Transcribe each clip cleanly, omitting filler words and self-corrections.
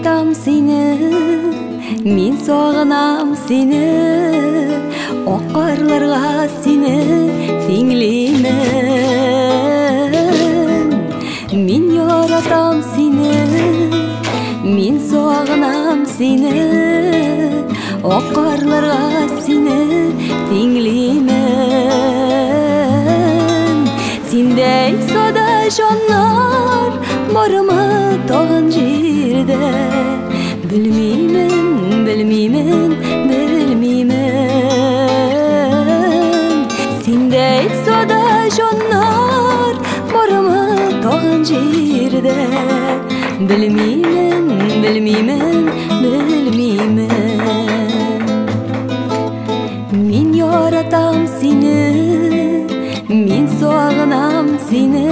Яратам сине, мин сагынам сине, ак карларга сине тиңлимен. Мин яратам сине, мин сагынам сине, ак карларга сине тиңлимен. Синдәй сада җаннар бармы тагын җирдә? Белмимен, белмимен, белмимен. Синдәй сада җаннар бармы тагын җирдә? Белмимен, белмимен, белмимен. Мин яратам сине, мин сагынам сине,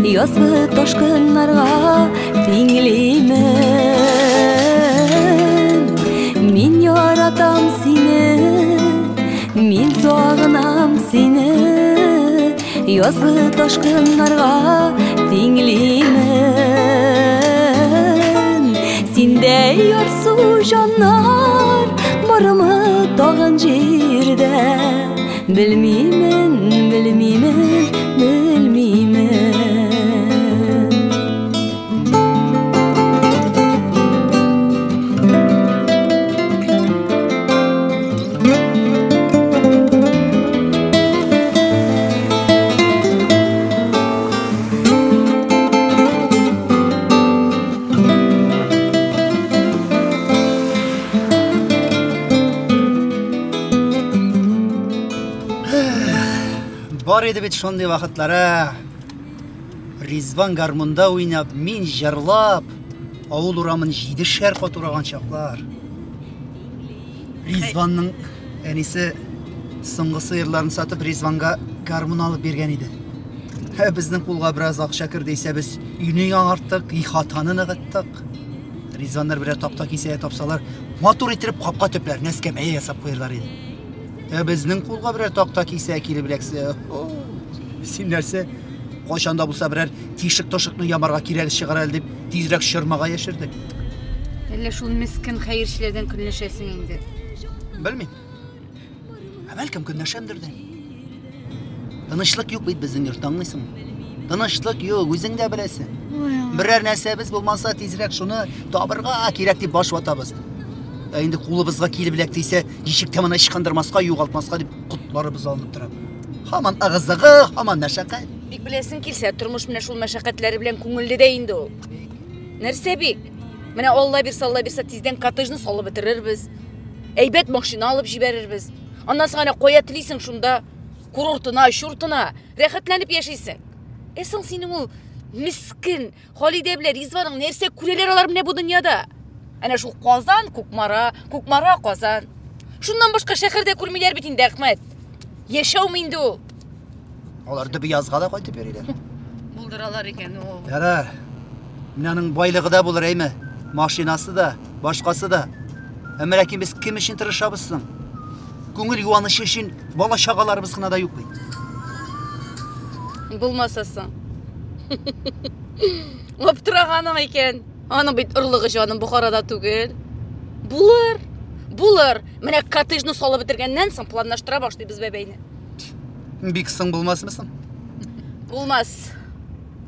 язгы ташкыннарга тиңлимен. Мин яратам сине, мин сагынам сине, язгы ташкыннарга тиңлимен. Синдәй ярсу җаннар бармы тагын җирдә? Белмимен, белмимен, белмимен. Бар иде бит шундый вакытлары. Ризван гармунда уйнап, мин җырлап, авыл урамын җидешәр кат ураган чаклар. Ризванның әнисе соңгы сыерларын сатып Ризванга гармун алып биргән иде. Ә безнең кулга бераз акча керде исә без өйне яңарттык, ихатаны ныгыттык. Ризваннар берәр такта кисәге тапсалар, матур иттереп капка төпләренә эскәмия ясап куярлар иде. Ә безнең кулга берәр такта кисәге килеп эләксә, син нәрсә, кайчан да булса берәр тишек-тошыкны ямарга кирәк чыгар әле дип, тизрәк чормага яшердек. Әллә шул мескен хәерчеләрдән көнләшәсең инде? Белмим. Ә бәлкем көнләшәмдер дә. Тынычлык юк бит безнең йортта, аңлыйсыңмы? Тынычлык юк, үзең дә беләсең. Берәр нәрсәбез булмаса, тизрәк шуны табырга кирәк дип баш ватабыз. Ә инде кулыбызга килеп эләкте исә, ничек тә моны ычкындырмаска, югалтмаска дип котларыбыз алынып тора. Һаман ыгы-зыгы, һаман мәшәкать. Бик беләсең килсә, тормыш менә шул мәшәкатьләре белән күңелле дә инде ул. Нәрсә бик? Менә Алла бирсә, Алла бирсә, тиздән коттеджны салып бетерербез. Әйбәт машина алып җибәрербез. Аннан соң әнә кая телисең шунда, курортына, чуртына, рәхәтләнеп яшисең. Ә соң синең ул мискен Халидә белән Ризваның нәрсә күрәләр алар менә бу дөньяда? Әнә шул Казан, Кукмара, Кукмара, Казан. Шуннан башка шәһәрдә күрмиләр бит инде, Әхмәт. Яшәүме инде ул? Алар Дөбъязга да кайтып йөриләр. Булдыралар икән ул. Ярар. Менә аның байлыгы да булыр, әйме? Машинасы да, башкасы да. Әмма ләкин без кем өчен тырышабыз соң? Күңел юанычы өчен бала-чагаларыбыз гына да юк бит. Булмаса соң. Аптыраганың икән. Аның бит орлыгы җаным Бухарада түгел. Булыр, булыр. Менә коттеджны салып бетергәннән соң планлаштыра башлыйбыз бәбәйне. Бик соң булмасмы соң? Булмас.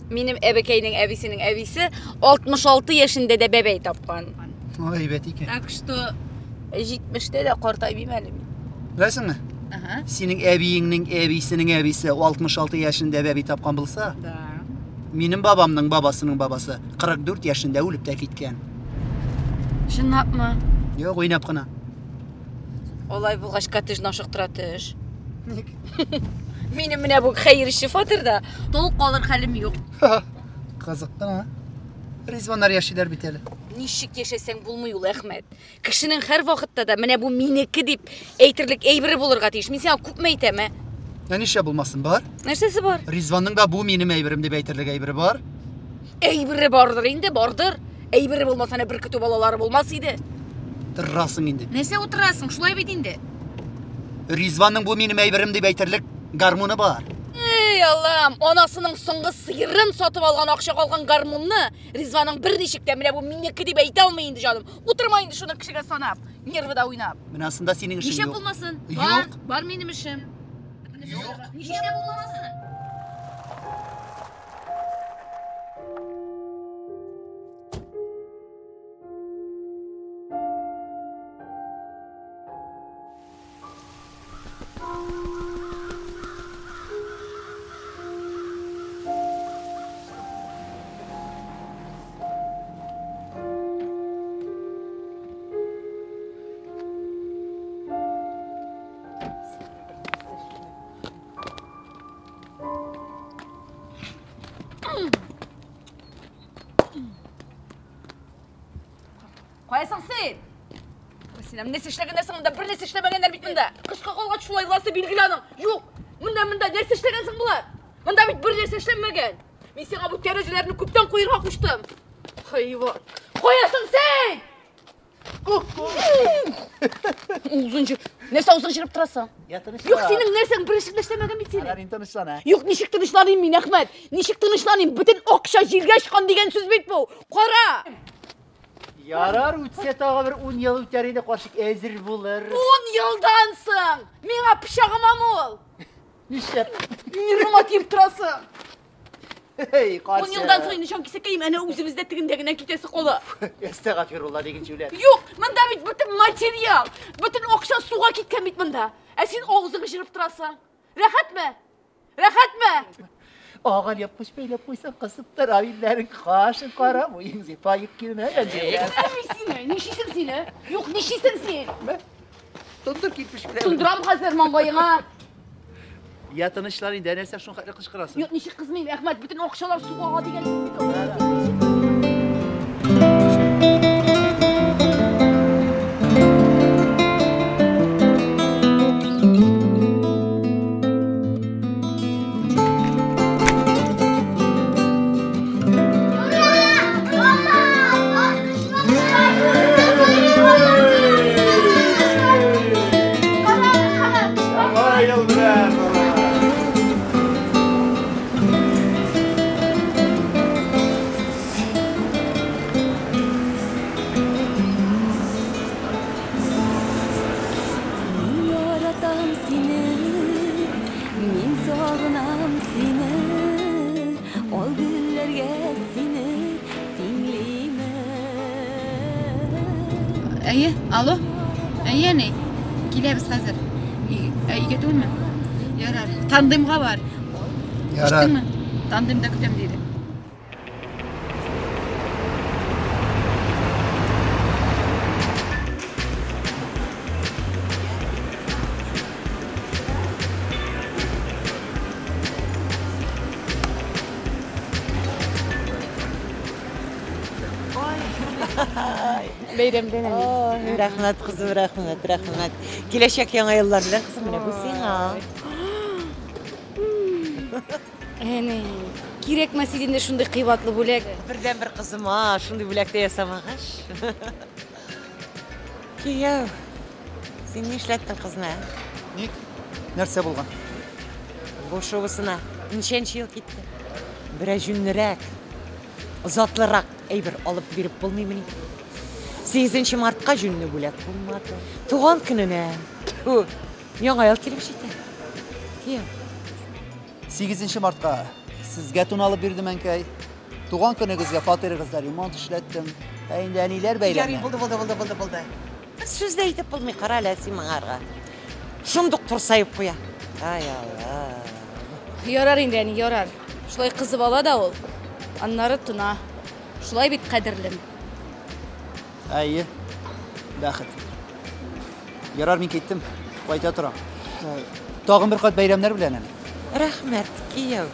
Минем әбекәйнең әбисенең әбисе 66 яшендә дә бәбәй тапкан. Ой, әйбәт икән. Так что 70-тә дә картаймыйм әле мин. Беләсеңме? Ага. Синең әбиеңнең әбисенең әбисе 66 яшендә бәби тапкан булса, Да. минем бабамның бабасының бабасы 44 яшендә үлеп тә киткән. Чынлапмы? Юк, уйнап кына. Алай булгач коттеджны ашыктыра төш. Ник? Минем менә бу хәерче фатирда тол калыр хәлем юк. Кызык кына. Ризваннар яшиләр бит әле. Ничек яшәсәң булмый ул, Әхмәт. Кешенең һәр вакытта да менә бу минеке дип әйтерлек әйбере булырга тиеш. Мин сиңа күпме әйтәм, ә? Ә нишләп булмасын, бар? Нәрсәсе бар? Ризванның да бу минем әйберем дип әйтерлек әйбере бар. Әйбере бардыр инде, бардыр. Әйбере булмаса, әнә бер көтү балалары булмас иде. Торасың инде. Нәрсә утырасың? Шулай бит инде. Ризванның бу минем әйберем дип әйтерлек гармуны бар. Эй, Аллам, анасының соңгы сыерын сатып алган акча калган гармунны Ризваның берничек тә менә бу минеке дип әйтә алмый инде, җаным. Утырма инде шуны кешегә санап, нервыда уйнап. Менә сында синең эшең Нишләп юк. булмасын? Юк. Бар, бар минем эшем. Юк. Нишләп булмасын? Каясың син? Син нәрсә эшләгәннәрсең монда? Бер нәрсә эшләмәгәннәр бит монда. Кышка калгач шулай буласы билгеле аның. Юк. Монда монда нәрсә эшләгәнсең болар? Монда бит бер нәрсә эшләнмәгән. Мин сиңа бу тәрәзәләрне күптән куерга куштым. Хайван. Каясың син? Узын җыр. Нәрсә узын җырып торасың? Я тынычлан. Юк, синең нәрсәң бер эш эшләмәгән бит синең. Алар инде тынычлана. Юк, ничек тынычланыйм мин, Әхмәт? Ничек тынычланыйм? Бөтен акча җилгә очкан дигән сүз бит бу. Кара! Ярар, үтсә тагы бер 10 ел үтәр иде, карчык әзер булыр. 10 елдан соң миңа пычагымамы ул? Нишләп? Нервыма тиеп торасың. Эй, карчык. 10 елдан соң инде җан кисәкәем, әнә үзебездә тегендә генә китәсе кала. Әстәгафирулла дигән җүләр. Юк, монда бит бөтен материал, бөтен акча суга киткән бит монда. Ә син авызыңны җырып торасың. Рәхәтме? Рәхәтме? Аган япкыч бәйләп куйсаң, кысып тора билләрең, кашың кара, буең зифа килмәгән җүләр. Сине, нишлисең син? Юк, нишлисең син? Тондыр кирпеч белән. Тондырам хәзер маңгаеңа. Я тынычлан инде, нәрсә шуның хәтле кычкырасың? Юк, ничек кызмыйм, Әхмәт, бөтен акчалар суга ага дигән сүз бит ул. Мин яратам сине, мин сагынам сине, ал гөлләргә сине тиңлимен. Әйе, алло. Әйе, әни. Киләбез хәзер. Өйгә түгелме? Ярар. Тандемга бар. Ярар. Ишеттеңме? Тандемда көтәм диде. Бәйрәмдән әни. Ой, рәхмәт, кызым, рәхмәт, рәхмәт. Киләчәк яңа еллар белән, кызым, менә бу сиңа. Әни, кирәкмәс иде инде шундый кыйбатлы бүләк. Бердән-бер кызыма шундый бүләк тә ясамагач. Кияү, син нишләттең кызны, ә? Ник? Нәрсә булган? Бу шоусына ничәнче ел китте? Бераз җүнлерәк, затлырак әйбер алып биреп булмыймыни? 8 мартка җүнле бүләк булмады. Туган көненә. Тьфу, яңа ел килеп җитә. Кияү. 8 мартка сезгә тун алып бирдем, әнкәй. Туган көнегезгә фатирыгызда ремонт эшләттем. Ә инде әниләр бәйрәме. Ярый, булды, булды, булды, булды, булды. Сүз дә әйтеп булмый, кара әле син моңарга. Шундук турсаеп куя. Ай, Алла. Ярар инде, әни, ярар. Шулай кызып ала да ул. Аннары тына. Шулай бит кадерлем. Әйе, бәхет. Ярар, мин киттем. Кайта торам. Тагын бер кат бәйрәмнәр белән әни. Рәхмәт, кияү.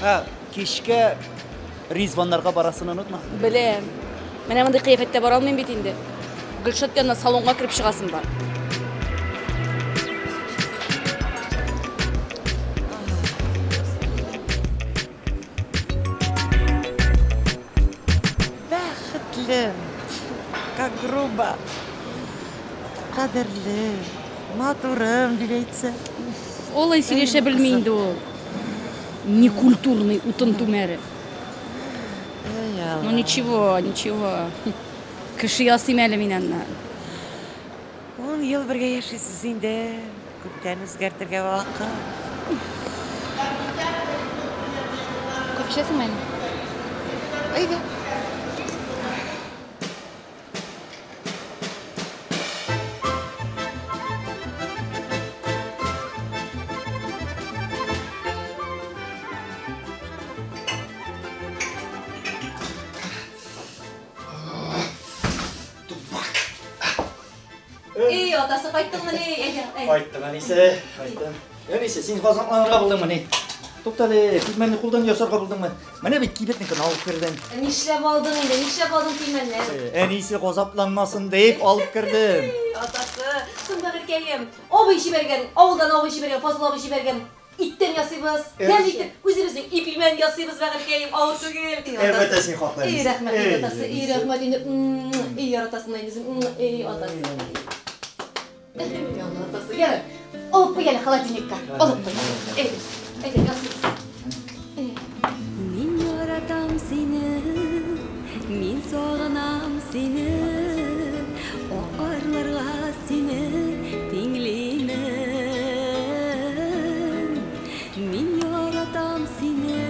Һа, кичкә Ризваннарга барасын онытма. Беләм. Менә мондый кыяфәттә бара алмыйм бит инде. Гөлшат янына салонга кереп чыгасым бар. Бәхетле, как грубо. Кадерле, матурым дип әйтсә. Олай сөйләшә белми инде ул. Некультурный утын түмәре. Ну ничего, ничего. Кеше ясыйм әле мин аннан. 10 ел бергә яшисез инде. Күптән үзгәртергә вакыт. Кофе эчәсеңме әле? Әйдә. Эй, атасы кайттыңмыни? Әйдә, әйдә. Кайттым, әнисе, кайттым. Әнисе, син газапланырга булдыңмыни? Туктале, пилмәнне кулдан ясарга булдыңмы? Менә бит кибетнекен алып кердем. Нишләп алдың инде? Нишләп алдың пилмәнне? Әнисе газапланмасын дип алып кердем. Атасы, соң бәгырькәем, абый җибәргән, авылдан абый җибәргән, Фазыл абый җибәргән. Иттән ясыйбыз, тәм итеп, үзебезнең өй пилмән ясыйбыз, бәгырькәем, авыр түгел. Әлбәттә, син хаклы, Эй, әнисе. рәхмәт инде, атасы, эй, рәхмәт инде. Эй, яратасың инде үзең, эй, атасы. Яна, атасы, ярар. Алып куй әле холодильникка, алып куй. Әйдә, әйдә, ясыйбыз. Мин яратам сине, мин сагынам сине, акарларга сине тиңлимен. Мин яратам сине,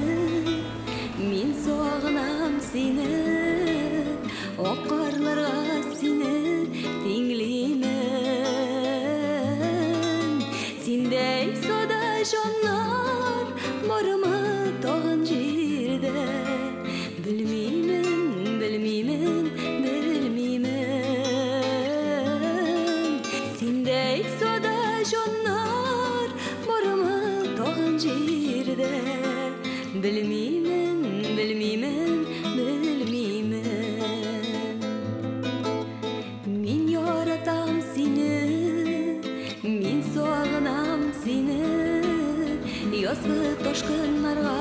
мин сагынам сине, акарларга сине тиңлимен. Синдәй сада җаннар бармы тагын җирдә? Белмимен, белмимен, белмимен. Синдәй сада җаннар бармы тагын җирдә? Белмимен, белмимен, белмимен. Мин яратам сине, мин сагынам сине, язгы ташкыннарга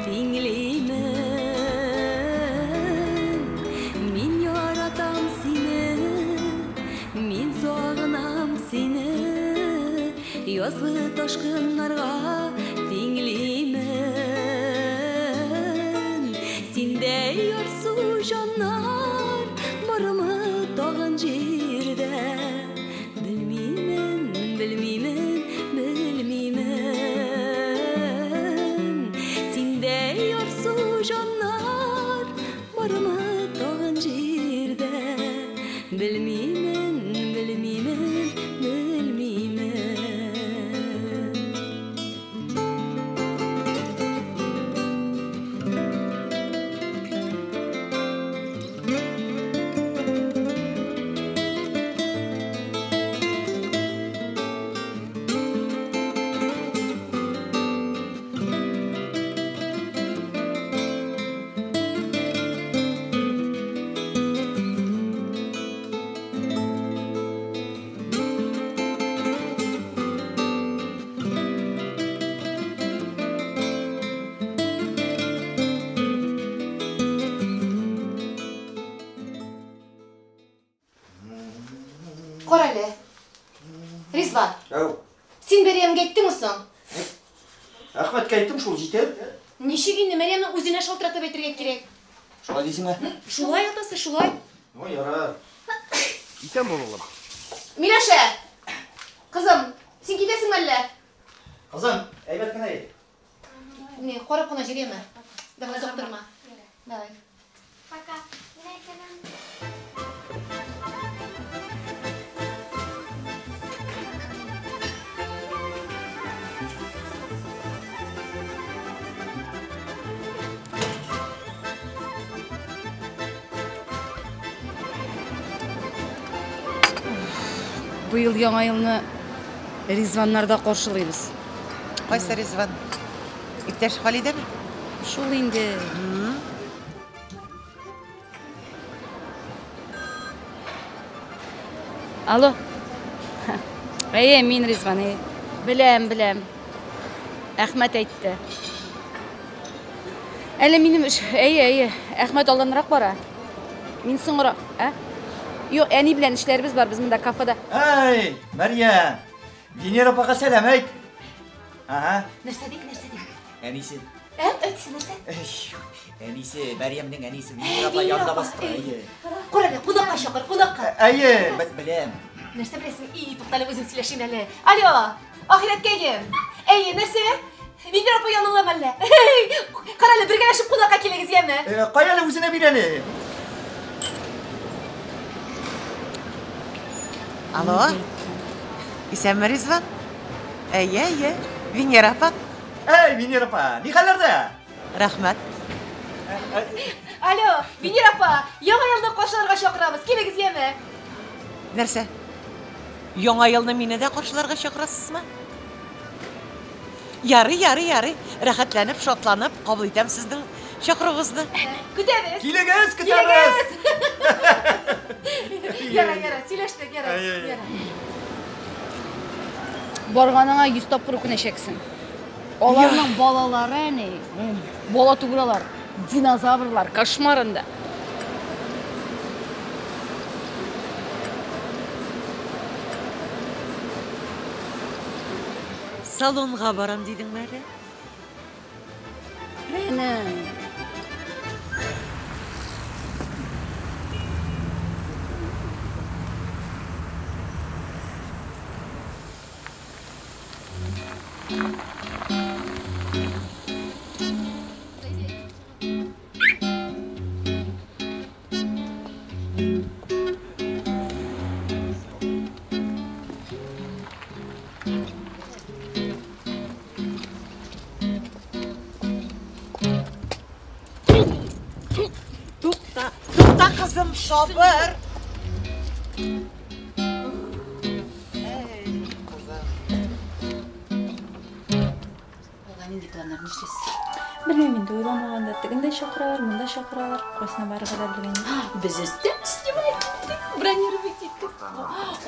тиңлимен. Мин яратам сине, мин сагынам сине, язгы ташкыннарга тиңлимен. Синдәй ярсу җаннар бармы тагын җирдә? Белмимен, белмимен, белмимен. Синдәй ярсу җаннар бармы тагын җирдә? Белмимен, белмимен, белмимен. Кара әле. Ризван, Әү. син Мәрьямгә әйттеңме соң? Әхмәткә әйттем, шул җитәр. Ничек инде Мәрьямнең үзенә шалтыратып әйтергә кирәк? Шулай дисеңме? Шулай, атасы, шулай. Ну, ярар. Исән бул, улым. Миләшә! Кызым, син китәсеңме әллә? Кызым, әйбәт кенә әйт. Не, карап кына җөрәме? Давай, озак торма. Давай. Пока. Мин әйтәм. Быел яңа елны Ризваннарда каршылыйбыз. Кайсы Ризван? Иптәш Халидәме? Шул инде. Алло. Әйе, мин Ризван, әйе. Беләм, беләм. Әхмәт әйтте. Әле минем эш, әйе, әйе, Әхмәт алданрак бара. Мин соңрак, ә? Юк, әни белән эшләребез бар, без монда кафеда. Әй, Мәрьям! Венера апага сәлам әйт. Ага. Нәрсә ди, нәрсә ди? Әнисе. Ә, әтисе нәрсә? Әнисе, Мәрьямнең әнисе, Венера апа янында басып тора, әйе. Кара әле, кунакка чакыр, кунакка. Әйе, беләм. Нәрсә беләсең? И, туктале, үзем сөйләшим әле. Алло, ахирәткәем. Әйе, нәрсә? Венера апа яныңда мәллә? Кара әле, бергәләшеп кунакка килегез, яме. Кая әле, үзенә бир әле. Алло. Исәнме, Ризван? Әйе, әйе. Венера апа. Әй, Венера апа, ни хәлләрдә? Рәхмәт. Алло, Венера апа, яңа елны каршыларга чакырабыз. Килегез, яме. Нәрсә? Яңа елны мине дә каршыларга чакырасызмы? Ярый, ярый, ярый. Рәхәтләнеп, шатланып кабул итәм сезнең чакыруыгызны. Көтәбез. Килегез, көтәбез. Ярар, ярар, сөйләштек, ярар. Ярар. Барганыңа 100 тапкыр үкенәчәксең. Аларның балалары әни, бала түгел алар, динозаврлар, кошмарында. Салонга барам дидеңме әле? Әнә. Тукта, тукта, кызым, сабыр. Әй, кызым. Алга нинди планнар, нишлисез? Белмим инде, уйламаганда тегендә чакыралар, монда чакыралар, кайсына барырга да белгән юк. Без өстән снимать иттек, бронировать иттек.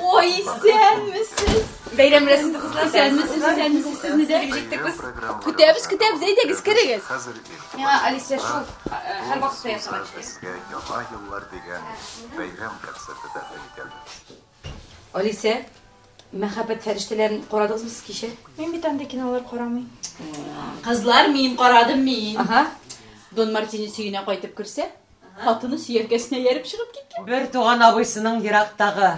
Ой, исәнмесез. Бәйрәм белән сезне, кызлар. Исәнмесез, исәнмесез, сезне дә. Җиттек без. Көтәбез, көтәбез, әйдәгез, керегез. Миңа Алисия шул һәр вакытта ясаган Сезгә яңа еллар дигән бәйрәм концерты тәкъдим итәбез. Алисия, мәхәббәт фәрештәләрен карадыгызмы сез кичә? Мин бит андый кинолар карамыйм. Кызлар, мин карадым, мин. Ага. Дон Мартинес өенә кайтып керсә, хатыны сөяркәсенә ияреп чыгып киткән. Бер туган абыйсының ерактагы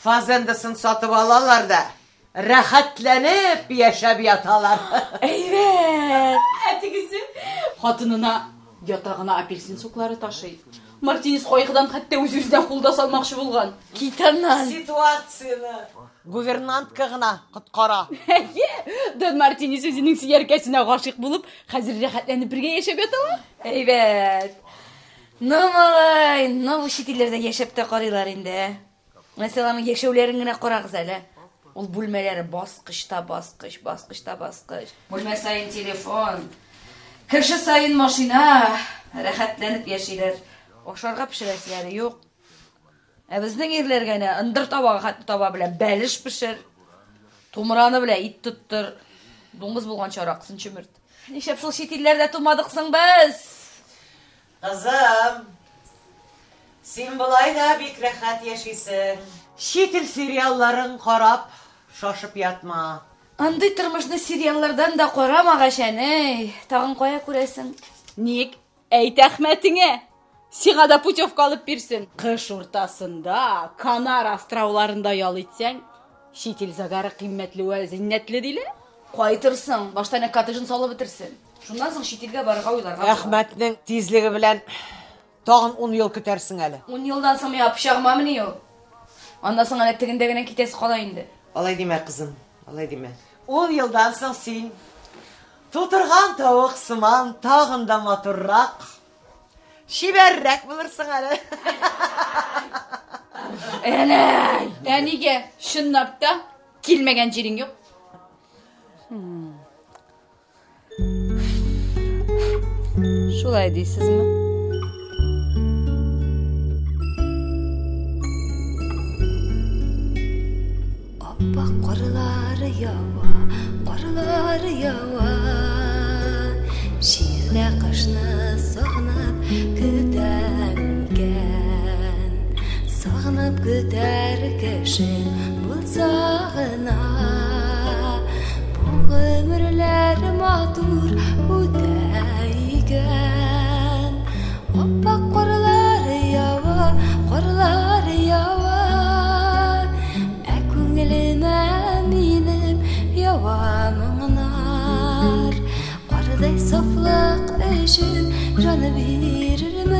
фазендасын сатып алалар да, рәхәтләнеп яшәп яталар. Әйбәт. Ә тегесе хатынына ятагына апельсин соклары ташый. Мартинес кайгыдан хәтта үз-үзенә кул да салмакчы булган. Кит аннан. Ситуацияне гувернантка гына коткара. Әйе, Дон Мартинес үзенең сөяркәсенә гашыйк булып, хәзер рәхәтләнеп бергә яшәп яталар. Әйбәт. Ну, малай, ну бу чит илләрдә яшәп тә карыйлар инде. Мәсәлән, аның яшәүләрен генә карагыз әле. Ул бүлмәләре баскыч та баскыч, баскыч та баскыч. Бүлмә саен телефон, кеше саен машина. Рәхәтләнеп яшиләр. Ашарга пешерәселәре юк. Ә безнең ирләргә әнә ындыр табага хәтле таба белән бәлеш пешер. Тумыраны белән ит тоттыр. Дуңгыз булганчы аракысын чөмерт. Нишләп шул чит илләрдә тумадык соң без? Кызым, син болай да бик рәхәт яшисең. Чит ил сериалларын карап, шашып ятма. Андый тормышны сериаллардан да карамагач, әней, тагын кая күрәсең? Ник? Әйт Әхмәтеңә. Сиңа да путевка алып бирсен. Кыш уртасында Канар островларында ял итсәң, чит ил загары кыйммәтле вә зиннәтле диләр. Кайтырсың, башта әнә коттеджын салып бетерсен. Шуннан соң чит илгә барырга уйларга була. Әхмәтнең тизлеге белән тагын 10 ел көтәрсең әле. 10 елдан соң миңа пычагыма мени ул? Аннан соң әнә тегендә генә китәсе кала инде. Алай димә, кызым, алай димә. 10 елдан соң син тутырган тавык сыман тагын да матуррак, чибәррәк булырсың әле. Әнәй! Ә нигә? Чынлап та килмәгән җирең юк. Шулай дисезме? Аппак карлар ява, карлар ява. Җирдә кышны сагынып көтәм икән. Сагынып көтәр кешем булса гына. Бу гомерләр матур үтә. Сафлык өчен җан бирермен.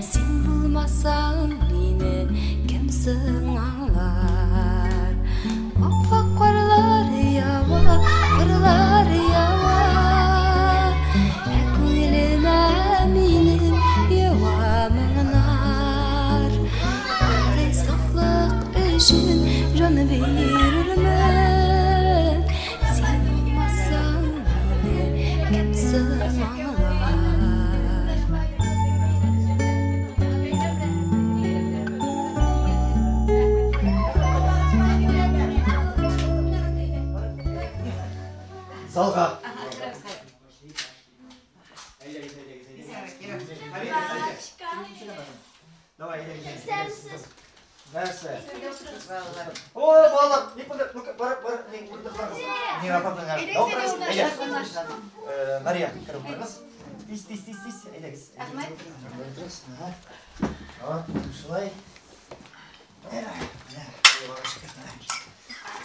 Син булмасаң мине кем соң аңлар? Ап-ак карлар ява, карлар ява. Ә күңелемә минем ява моңнар. Кардай сафлык өчен җан бирермен. Син булмасаң мине кем соң аңлар? Залга. Давай, әйдәгез. Нәрсә? О, балалар, ник монда, ну-ка, бар, бар, ни, урындыкларыгыз. Ни, апа белән. Әйдә. Мария, кереп утырыгыз. Тиз, тиз, тиз, тиз, әйдәгез. Рәхмәт. Утырыгыз. Ага. Вот, шулай. Менә, Аллага шөкер.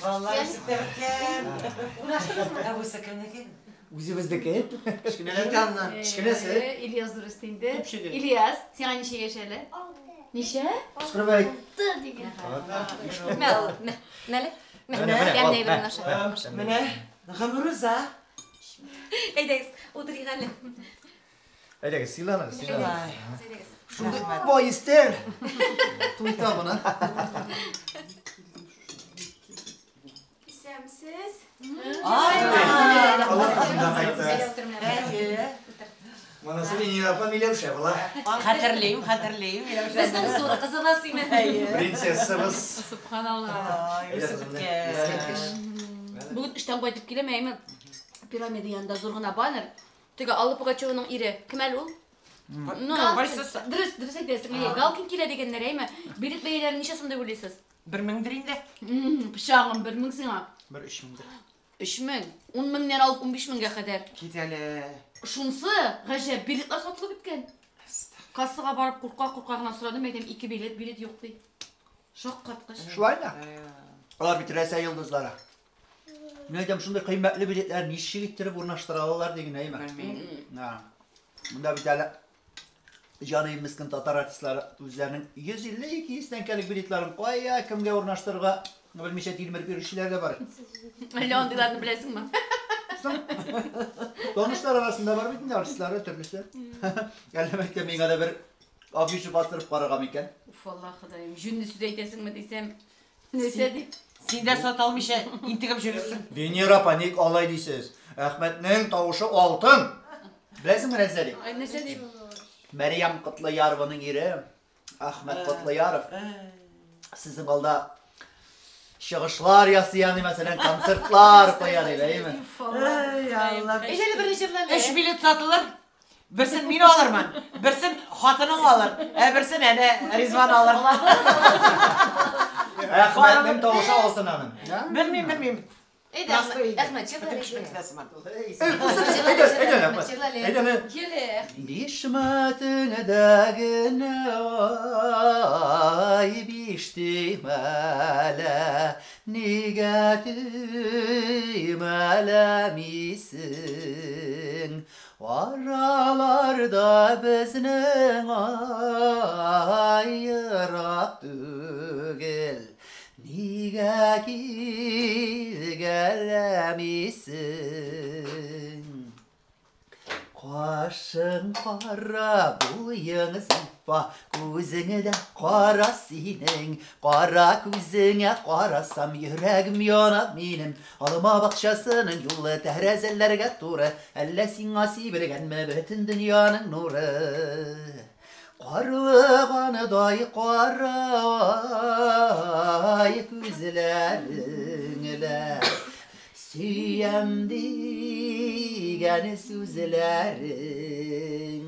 Балалар үсеп тә беткән. Ә бусы кемнеке? Үзебезнеке. Кит аннан. Кечкенәсе. Ильяс дөрес инде. Төпчеге. Ильяс, сиңа ничә яшь әле? Ничә? Кычкырып әйт. Мә, ул, мә, мәле. Мә, Менә, менә, тәмле ал, әйберен мә, аша. мә. Менә гомер уза. Әйдәгез, утырыйк әле. Әйдәгез, сыйланыгыз, сыйланыгыз. Әйдәгез. Шундый бай өстәл. Туй табыны. Исәнмесез. Ай, Алла шунда кайтты. Әйдә, утыр менә. Әйе. Монысы Венера апа Миләүшә була. Хәтерлим, хәтерлим. Безнең зур кызыбыз име. Әйе. Принцессабыз. Субханалла. Ай, үсеп беткән. Бүген эштән кайтып киләм, әйме? Пирамида янында зур гына баннер. Теге Алла Пугачеваның ире. Кем әле ул? Ну, Кайсысы? Дөрес, дөрес әйтәсең. Әйе, Галкин килә дигәннәр, әйме? Билет бәяләре ничә сум дип уйлыйсыз? 1000дер инде. Пычагым 1000 сиңа. Бер 3000дер. 3000, 10 меңнән алып 15 меңгә кадәр. Кит әле. Шунсы гаҗәп, билетлар сатылып беткән. Кассага барып курка-курка гына сорадым, әйтәм, 2 билет, билет юк ди. Шаккаткыч. Шулай да. Алар бит Рәсәй йолдызлары. Мин әйтәм, шундый кыйммәтле билетлар ничек иттереп урнаштыра алалар диген, әйме? Белмим. Монда бит әле җаный мескен татар артистлары үзләренең 150-200 тәңкәлек билетларын кая кемгә урнаштырырга белмичә тилмереп йөрүчеләр дә бар. Әллә андыйларны беләсеңме? Танышлар арасында бар бит инде артистлары төрлесе. Әллә мәктәп миңа да бер афиша бастырып карарга микән? Уф, Алла Ходаем, җүнле сүз әйтәсеңме дисәм, нәрсә дип? Син дә сата алмыйча интегеп йөрерсең. Венера апа, ник алай дисез? Әхмәтнең тавышы алтын. Беләсеңме нәрсә дип? Ай, нәрсә дип? Мәрьям Котлыярованың ире Әхмәт Котлыяров сезнең алда чыгышлар ясый, ягъни мәсәлән, концертлар куя дип, әйеме? Ай, Алла. Әйдә әле берне җырлап. Өч билет сатылыр. Берсен мин алырмын, берсен хатының алыр, ә берсен әнә Ризван алыр. Әхмәтнең тавышы алтын аның. Белмим, белмим. Әйдә, Простой иде. Әхмәт, җырла Бөтен әле. кеше белә сыман. Әйдә, әйдә, Әхмәт. Җырла әле. Әйдә, әле. Җиле. Биш мәтеңдә генә ай биш төймәлә, нигә төймәләмисең? Араларда безнең ай ерак түгел, нигә килгәләмисең? Кашың кара, буең зифа, күзең дә кара синең. Кара күзеңә карасам, йөрәгем яна минем. Алма бакчасының юлы тәрәзәләргә туры, әллә сиңа сибелгәнме бөтен дөньяның нуры? Карлыганыдай кара ай күзләрең лә, сөям дигән сүзләрең.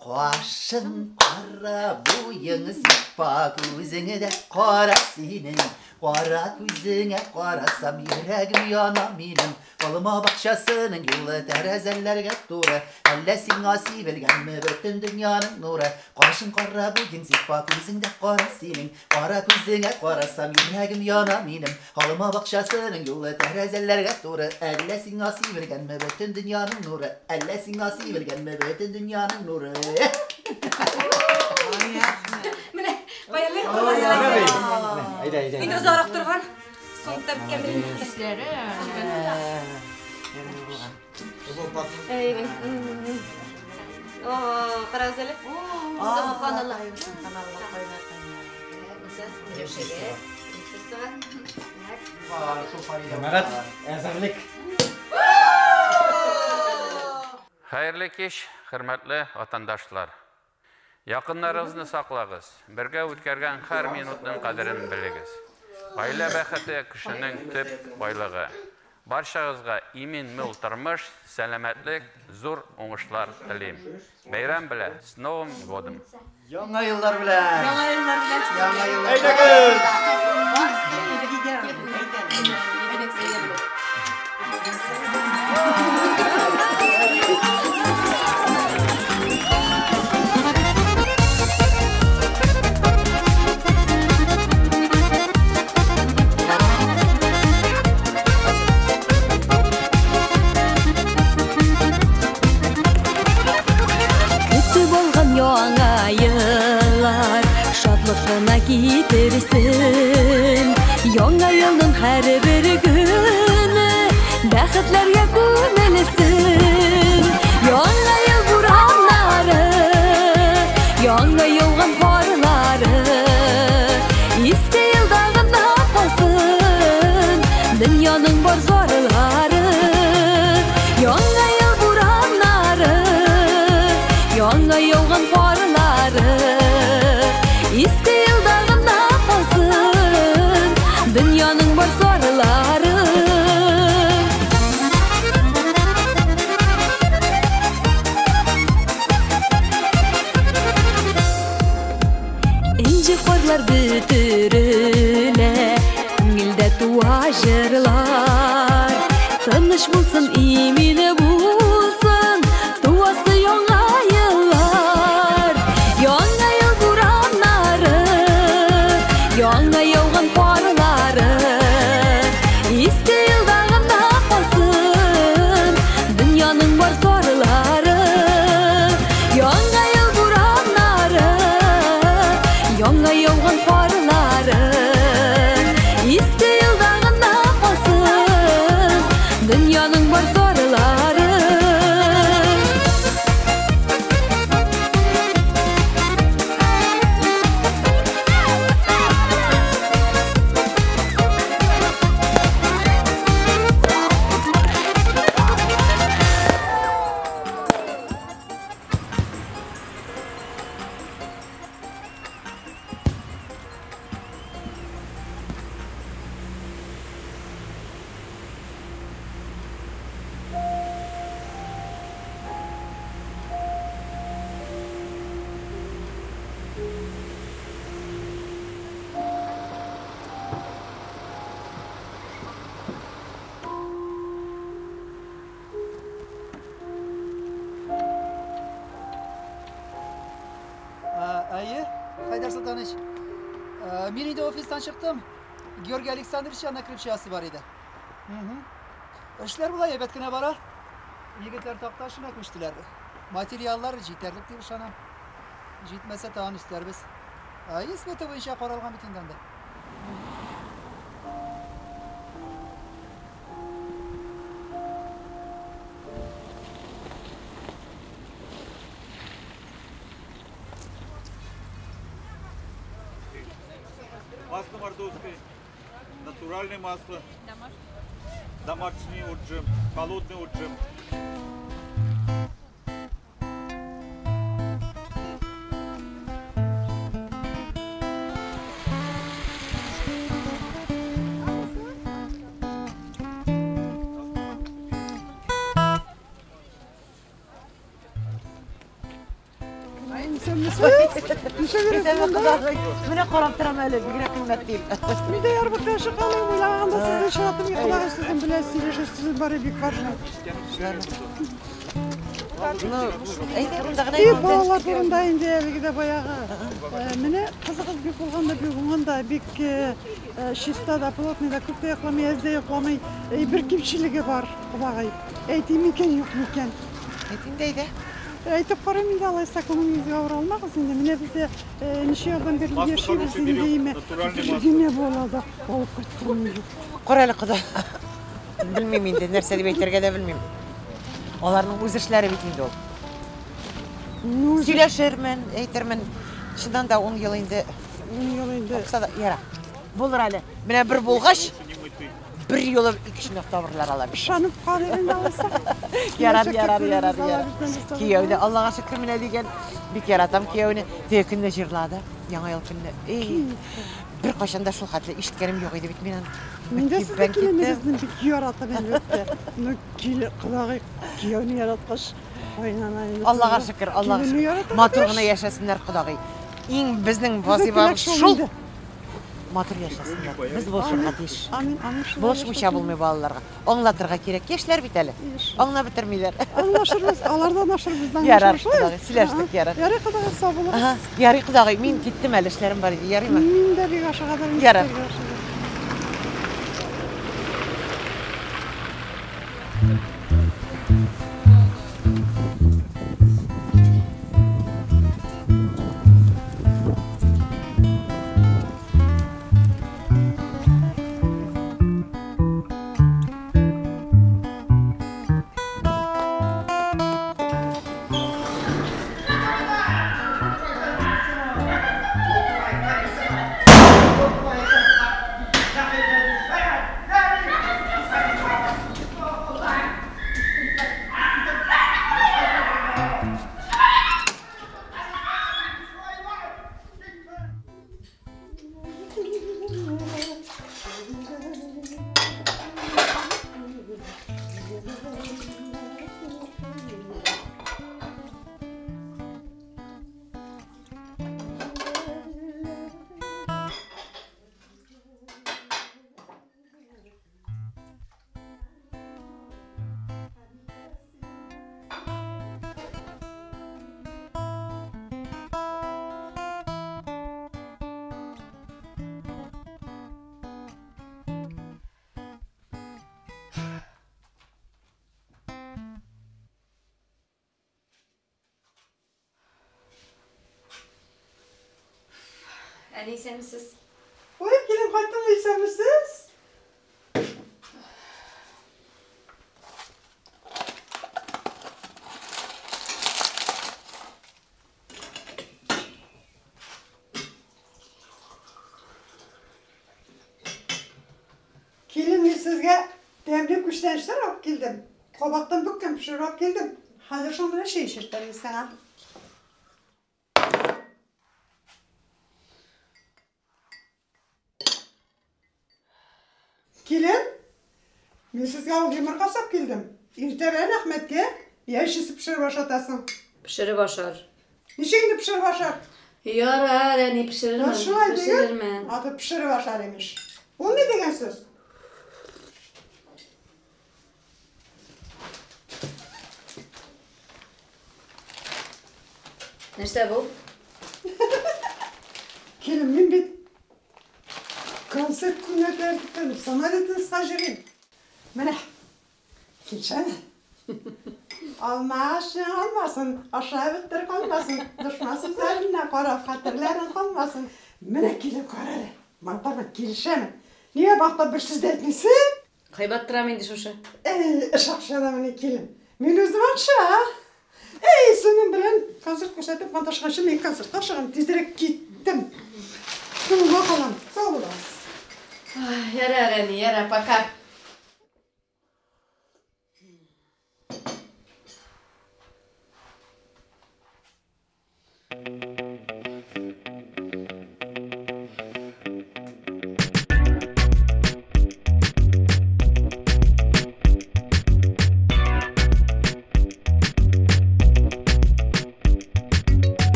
Кашың кара, буең зифа, күзең дә кара синең. Кара күзеңә карасам, йөрәгем яна минем. Алма бакчасының юлы тәрәзәләргә туры. Әллә сиңа сибелгәнме бөтен дөньяның нуры? Кашың кара, буең зифа, күзең дә кара синең. Кара күзеңә карасам, йөрәгем яна минем. Алма бакчасының юлы тәрәзәләргә туры. Әллә сиңа сибелгәнме бөтен дөньяның нуры? Әллә сиңа сибелгәнме бөтен дөньяның нуры? Менә, баялы. Әйдә, әйдә. Инде озаграк торган. Соңында беткән бер Исләре. Әй, О, карагыз әле. Субханалла. Җәмәгать, әзерлек. Хәерле кич, хөрмәтле ватандашлар. Якыннарыгызны саклагыз, бергә үткәргән һәр минутның кадерен белегез. Гаилә бәхете кешенең төп байлыгы. Барчагызга имин мул тормыш, сәламәтлек, зур уңышлар телим. Бәйрәм белән, с Новым годом! Яңа еллар белән! Яңа еллар белән! Яңа еллар! Әйдәгез! Көтеп алган яңа еллар шатлык кына китерсен. Яңа елның һәрбер көне бәхетләргә күмелсен. Яңа ел бураннары, яңа яуган карлары иске елда гына калсын дөньяның бар зарлары. Яңа ел бураннары, яңа яуган карлары иске елда гына калсын дөньяның бар зарлары. Инҗе карлар бөтерелә, күңелдә туа җырлар. Тыныч булсын, имин булсын, туасы яңа еллар. Яңа ел бураннары, яңа яуган карлары иске елда гына калсын дөньяның бар зарлары. Яңа ел бураннары, яңа яуган карлары иске елда гына калсын дөньяның бар зарлары. Әйе, Хәйдәр Солтанович. Мин инде офистан чыктым. Георгий Александрович янына кереп чыгасы бар иде. Эшләр болай әйбәт кенә бара. Егетләр такта эшенә күчтеләр. Материаллар җитәрлек дип ышанам. Җитмәсә тагын өстәрбез. Әйе, смета буенча каралган бит инде анда. Масло мордовское, натуральное масло, домашний отжим, холодный отжим. Исәнмесез? Ничек йөрисез монда? Менә карап торам әле, бигрәк кыйммәт дип. Мин дә ярмаркага чыкканым, уйлаганда сезне очраттым, Кодагый сезнең белән сөйләшәсе сүзем бар, бик важно. Ну, әйдә, монда гына И, балалар турында инде әлеге дә баягы. Менә кызыгыз бик булган да, бик уңган да, бик чиста да, плотный да, күп тә йокламый, әз дә йокламый. Бер кимчелеге бар, кодагый. Әйтим микән, юк микән? Әйт инде, әйдә. Әйтеп карыйм инде, алайса күңелегезгә авыр алмагыз инде. Менә без дә ничә елдан бирле яшибез инде, име. Бер генә бала да алып кайтканым юк. Кара әле, кода. Белмим инде, нәрсә дип әйтергә дә белмим. Аларның үз эшләре бит инде ул. Сөйләшермен, әйтермен. Чыннан да 10 ел инде. 10 ел инде. Тапса да, яра. Булыр әле. Менә бер булгач, бер юлы икешен табырлар алар. Ышанып карыйм инде алайса. Ярар, ярар, ярар, ярар. Кияү дә Аллага шөкер менә дигән. Бик яратам кияүне. Теге көнне җырлады, Яңа ел көнне. Эй, бер кайчан да шул хәтле ишеткәнем юк иде бит мин аны. Мин дә сезнең киленегезне бик яратам, әлбәттә. Ну, киле, кодагый кияүне яраткач, кайнана инде. Аллага шөкер, Аллага шөкер. Матур гына яшәсеннәр, кодагый. Иң безнең вазифабыз шул. Матур яшәсеннәр. Без булышырга тиеш. Амин, амин. Булышмыйча булмый балаларга. Аңлатырга кирәк. Яшьләр бит әле. Аңлап бетермиләр. Аңлашырбыз, алар да аңлашыр, без дә Ярар, аңлашырбыз. кодагый, сөйләштек, ярар. Ярый, кодагый, сау булыгыз. Ярый, кодагый, мин киттем әле, эшләрем бар иде. Ярыймы? Мин дә бик ашыгадыр. Ярар. Әни, исәнмесез? Ой, килеп кайттым, исәнмесез? Килен, мин сезгә тәмле күчтәнәчләр алып килдем. Кабактан бөккән пешереп алып килдем. Хәзер шул белән чәй эчертәм мин сиңа. Килен, мин сезгә ул йомырка сап килдем. Иртә белән Әхмәткә яшесе пешереп ашатасың. Пешереп ашар. Ничек инде пешереп ашар? Ярар, әни, пешерермен. Шулай диген. Пешерермен. Аты пешереп ашар имеш. Ул ни дигән сүз? Нәрсә бу? Килен, мин бит концерт көненә тәртиптән самолетыңызга җөрим. Менә, килшәне. Алмашын алмасын, аша бетер калмасын, дошман сүзләренә карап хәтерләрең калмасын. Менә килеп кара әле, мактама килешәме? Нигә мактап бер сүз дә әйтмисең? Кайбат торам инде шушы. Әй, эш акчада менә килен. Мин үзем акча. Әй, синең белән концерт күрсәтеп маташканчы мин концертка чыгам, тизрәк киттем. Соңга калам. Сау булыгыз. Ярар, әни, ярар, пока.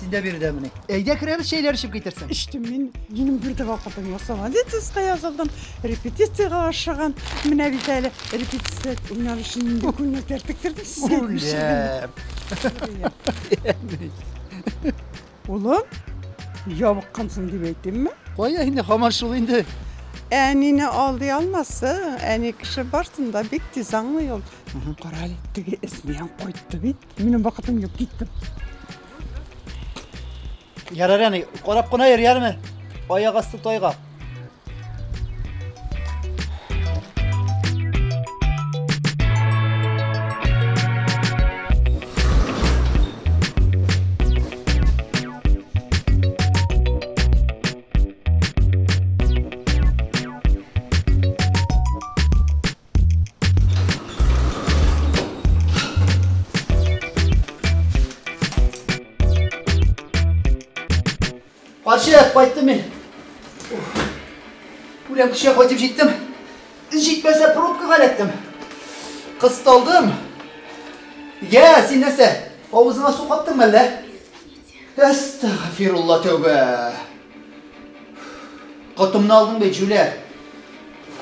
Син дә биредәмени? Әйдә керәбез, чәйләр эчеп китерсең. Эчтем мин. Минем бер дә вакытым юк. Самодеятельностька язылдым, репетициягә ашыгам. Менә бит әле репетиция уйнар өчен инде күлмәкләр тектердем сезгә. Үләм. Улым, ябыккансың дип әйтимме? Кая инде, һаман шул инде. Әнине алдый алмасы, әни кеше барсын да бик тиз аңлый ул. Кара әле, теге Эсмиян кайтты бит. Минем вакытым юк, киттем. Ярар, әни, карап кына йөр, ярме? Аяк асты тайга. Карчык, кайттым мин. Үләм кешегә кайтып җиттем. Җитмәсә пробкага эләктем. Кысталдым. Я, син нәрсә? Авызыңа су каптыңмы әллә? Әстәгъфирулла тәүбә. Котымны алдың бит, җүләр.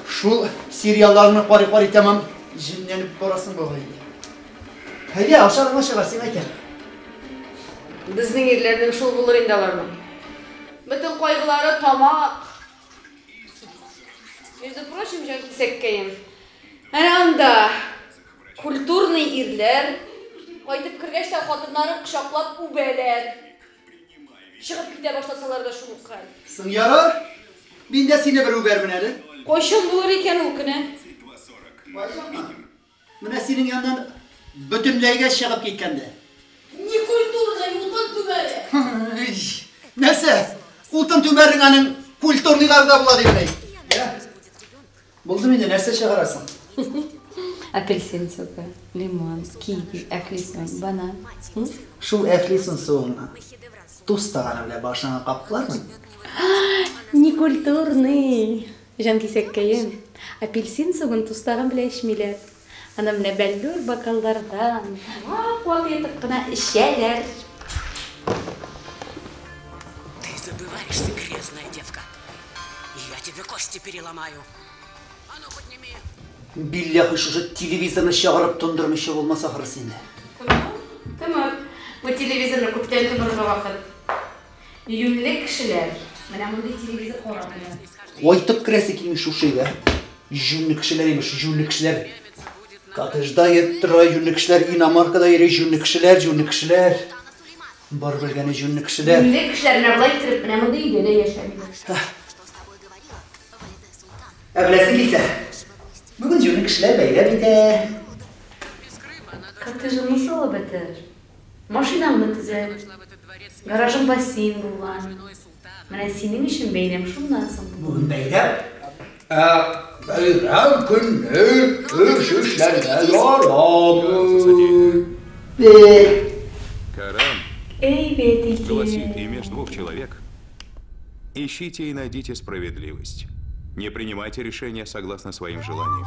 Шул сериалларны карый-карый тәмам җенләнеп барасың бугай. Әйдә, ашарыңа чыгар, сиңа әйтәм. Безнең ирләрнең шул булыр инде аларның. Бөтен кайгылары тамак. Между прочим, җанкисәккәем, әнә анда культурный ирләр кайтып кергәч тә хатыннарын кочаклап үбәләр. Чыгып китә башласалар да шул ук хәл. Соң ярар, мин дә сине бер үбәрмен әле. Кайчан булыр икән ул көне? Кайчанмы? Менә синең яннан бөтенләйгә чыгып киткәндә. Некультурный утын түмәре. Нәрсә? Утын түмәрең аның культурныйлары да була дип әйт. Булды инде, нәрсә чыгарасың? Апельсин согы, лимон, киви, әфлисун, банан. Шул әфлисун суыңны тустаганы белән башыңа каптылармы? Некультурный. Җанкисәккәем, апельсин согын тустаган белән эчмиләр. Аны менә бәллүр бокаллардан вак-вак итеп кына эчәләр. Ты забываешься, грязная девка. Я тебе кости переломаю. А ну, подними. Билләһи, шушы телевизорны чыгарып тондырмыйча булмас ахрысы инде. Тымыр. Бу телевизорны күптән томырга вакыт. Юньле кешеләр менә мондый телевизор карамыйлар. Кайтып керәсе килми шушы өйгә. Җүнле кешеләр имеш, җүнле кешеләр. Коттеджда йөреп тора җүнле кешеләр, иномаркада йөри җүнле кешеләр, җүнле кешеләр. Бар белгәне җүнле кешеләр. Юньле кешеләр менә болай иттереп, менә мондый өйдә дә яшәмиләр. Ә беләсең килсә, бүген җүнле кешеләр бәйрәм итә. Коттеджыңны салып бетер. Машинаңны төзәт. Гаражың бассейн булган. Менә синең өчен бәйрәм шуннан соң булыр. Бүген бәйрәм. Ә бәйрәм көнне эш эшләргә ярамый. Коран Әйбәт гласит, икән. имеешь двух человек, ищите и найдите справедливость. Не принимайте решения согласно своим желаниям.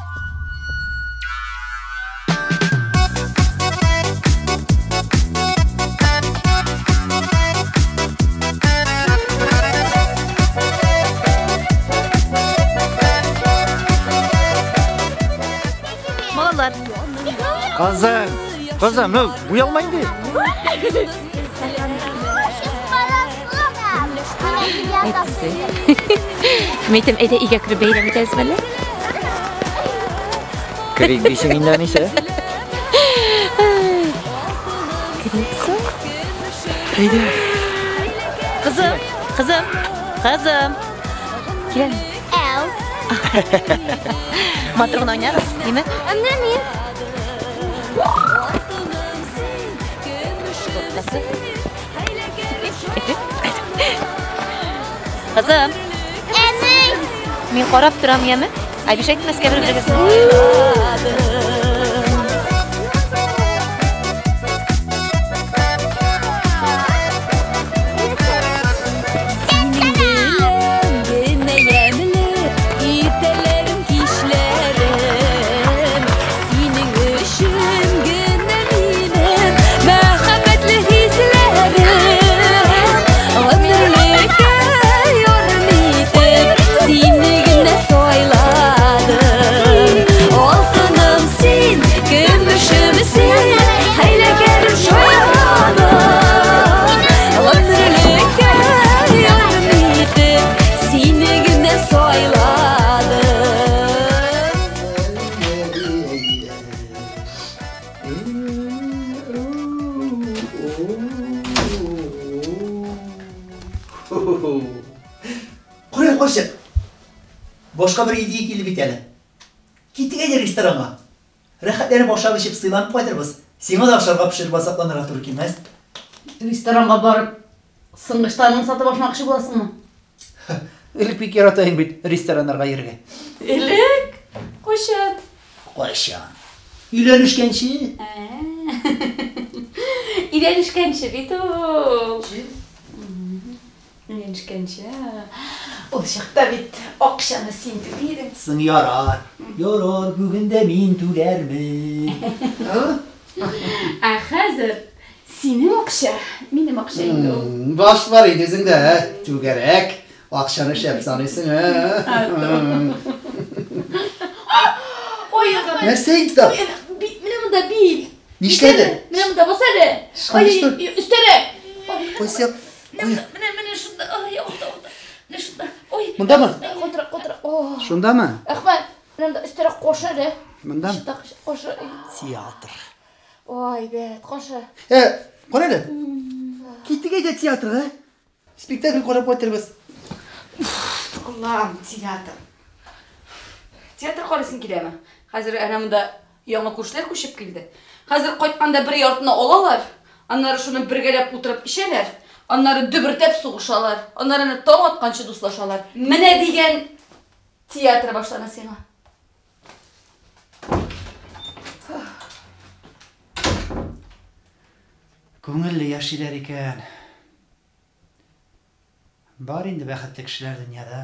Балалар. Кызым, кызым, ну, уялма инде. Мәйтәм, әйдә өйгә кереп бәйрәм итәбез әллә? Керик дисең инде, әнисе. Керик соң. Әйдә. Кызым, кызым, кызым. Кил әле. Әу. Матур гына уйнарбыз, димме? Менә мин. Кызым. Әни. Мин карап торам, яме? Обижать итмәскә бер-берегезне. Синең белән генә ямьле иртәләрем, кичләрем. Синең өчен генә минем мәхәббәтле хисләрем. Кара, карчык. Башка бер идея килде бит әле. Киттек әйдә ресторанга. Рәхәтләнеп ашап эчеп сыйланып кайтырбыз. Сиңа да ашарга пешереп азапланырга туры килмәс. Ресторанга барып, сыңгычларыңны сатып ашмакчы буласыңмы? Элек бик ярата идем бит рестораннарга йөрергә. Элек? Кайчан? Кайчан? Өйләнешкәнче. Өйләнешкәнче бит ул. Өйләнешкәнче. Ул чакта бит акчаны син түли идең. Соң ярар. Ярар, бүген дә мин түләрмен. Ә хәзер синең акча, минем акча инде ул. Баш бар иде үзеңдә, ә? Түгәрәк. Акчаны шәп саныйсың, ә? Ой, Әхмәт. Нәрсә инде? Менә монда бил. Нишләде? Менә монда бас әле. Ой, өстәрәк. Кайсы як? Менә, менә шунда. Ай, авырта, авырта. Менә шунда. Ой. Мондамы? Катырак, катырак. О. Шундамы? Әхмәт, менә монда өстәрәк кош әле. Мондамы? Шунда кош. Театр. Ой, бәт, кошы. Э, кара әле. Киттек әйдә театрга. Спектакль карап кайтырбыз. Аллам, театр. Театр карыйсың киләме? Хәзер әнә монда яңа күршеләр күчеп килде. Хәзер кайтканда бер яртыны алалар, аннары шуны бергәләп утырып эчәләр, аннары дөбертәп сугышалар, аннары әнә таң атканчы дуслашалар. Менә дигән театр башлана сиңа. Күңелле яшиләр икән. Бар инде бәхетле кешеләр дөньяда.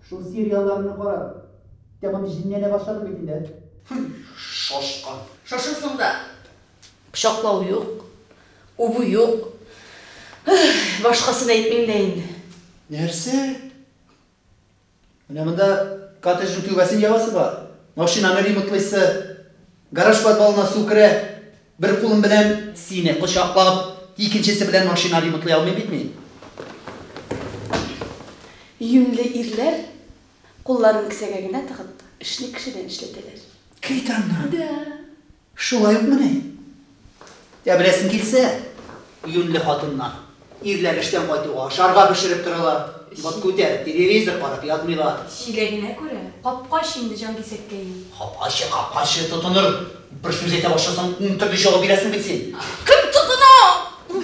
Шул сериалларны карап, тәмам җенләнә башладым бит инде. Шашкан. Шашырсың да, кочаклау юк, үбү юк. Башкасын әйтмим дә инде. Нәрсә? Менә монда коттеджның түбәсен ябасы бар. Машинаны ремонтлыйсы. Гараж подвалына су керә. Бер кулым белән сине кочаклап, икенчесе белән машина ремонтлый алмыйм бит мин. Юньле ирләр кулларын кесәгә генә тыгып, эшне кешедән эшләтәләр. Кит аннан. Да. Шулай укмыни? Ә беләсең килсә, юньле хатыннар ирләр эштән кайтуга ашарга пешереп торалар, бот күтәреп телевизор карап ятмыйлар. Чиләгенә күрә, капкач инде җанкисәккәем. Капкачы, капкачы тотыныр. Бер сүз әйтә башласаң, ун төрле җавап бирәсең бит син. Кем тотына?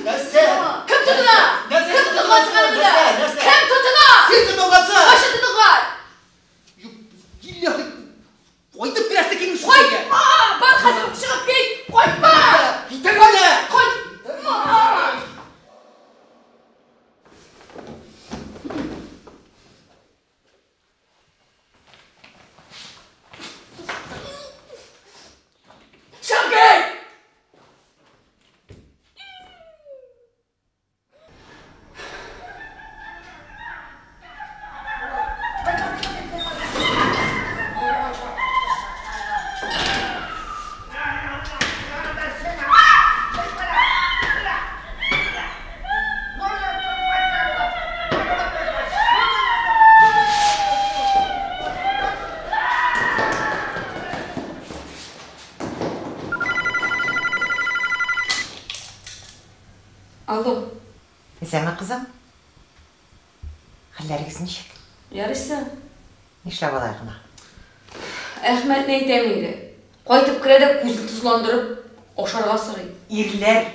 Нәрсә? Кем тотына? Нәрсә Кем тотынган сиңа монда? Нәрсә? Кем тотына? Син тотынгансың! Кайчан тотынган? Илләһи, кайтып керәсе килми шул өйгә. Кайтма! Бар хәзер үк чыгып кит! Кайтма! Китер әле! Кайтма! Чыгып кит! Алло. Исәнме, кызым? Хәлләрегез ничек? Ярыйсы. Нишләп алай гына? Әхмәтне әйтәм инде. Кайтып керә дә күзен тозландырып ашарга сорый. Ирләр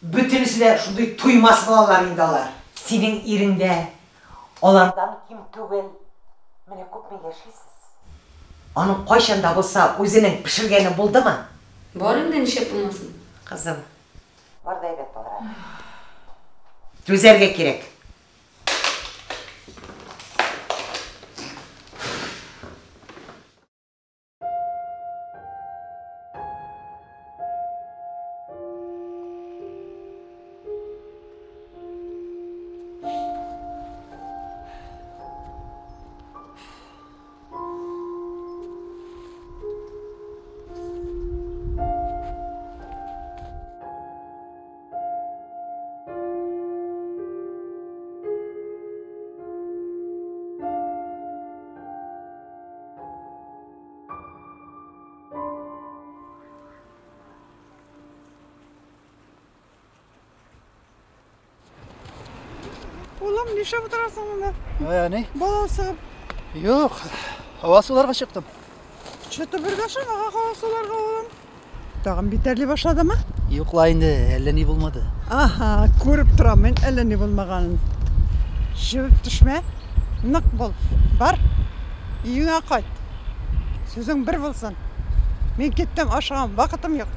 бөтенесе дә шундый туймас булалар инде алар. Синең ирең дә алардан ким түгел. Менә күпме яшисез. Аның кайчан да булса үзенең пешергәне булдымы? Бар инде, нишләп булмасын. Кызым, бар да әйбәт булыр әле. Түзәргә кирәк. Улым, нишләп утырасың монда? Ай, әни. Бала сыгып. Юк, һава суларга чыктым. Чыты бергә чамага һава суларга, улым. Тагын битәрли башладымы? Юк ла инде, әллә ни булмады. Аһа, күреп торам мин әллә ни булмаганын. Җебеп төшмә, нык бул. Бар, өеңә кайт. Сүзең бер булсын. Мин киттем, ашыгам, вакытым юк.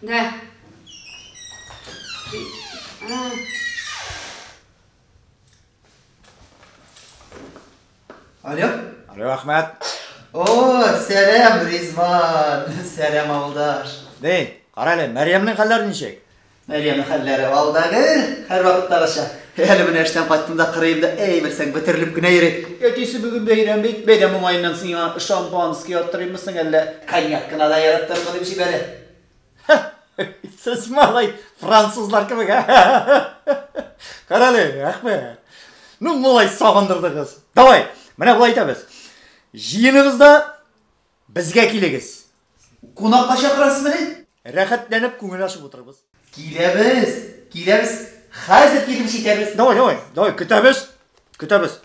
Да. А. Алло. Алло, Әхмәт. О, сәлам, Ризван. Сәлам, авылдаш. Ни, кара әле, Мәрьямнең хәлләре ничек? Мәрьямнең хәлләре алда гел, һәрвакыттагыча. Әле менә эштән кайттым да кырыемда, әй, белсәң, бөтерелеп кенә йөри. Әтисе бүген бәйрәм бит, бәйрәм уңаеннан сиңа шампанский аттырыйммы соң әллә, коньяк кына да яраттырмы дип җибәрә. Сез малай французлар кебек, ә? Кара әле, Әхмәт. Ну, малай сагындырдыгыз. Давай, менә болай итәбез. Җыеныгыз да безгә килегез. Кунакка чакырасызмыни? Рәхәтләнеп күңел ачып утырырбыз. Киләбез, киләбез. Хәзер килеп җитәбез. Давай, давай, давай, көтәбез. Көтәбез.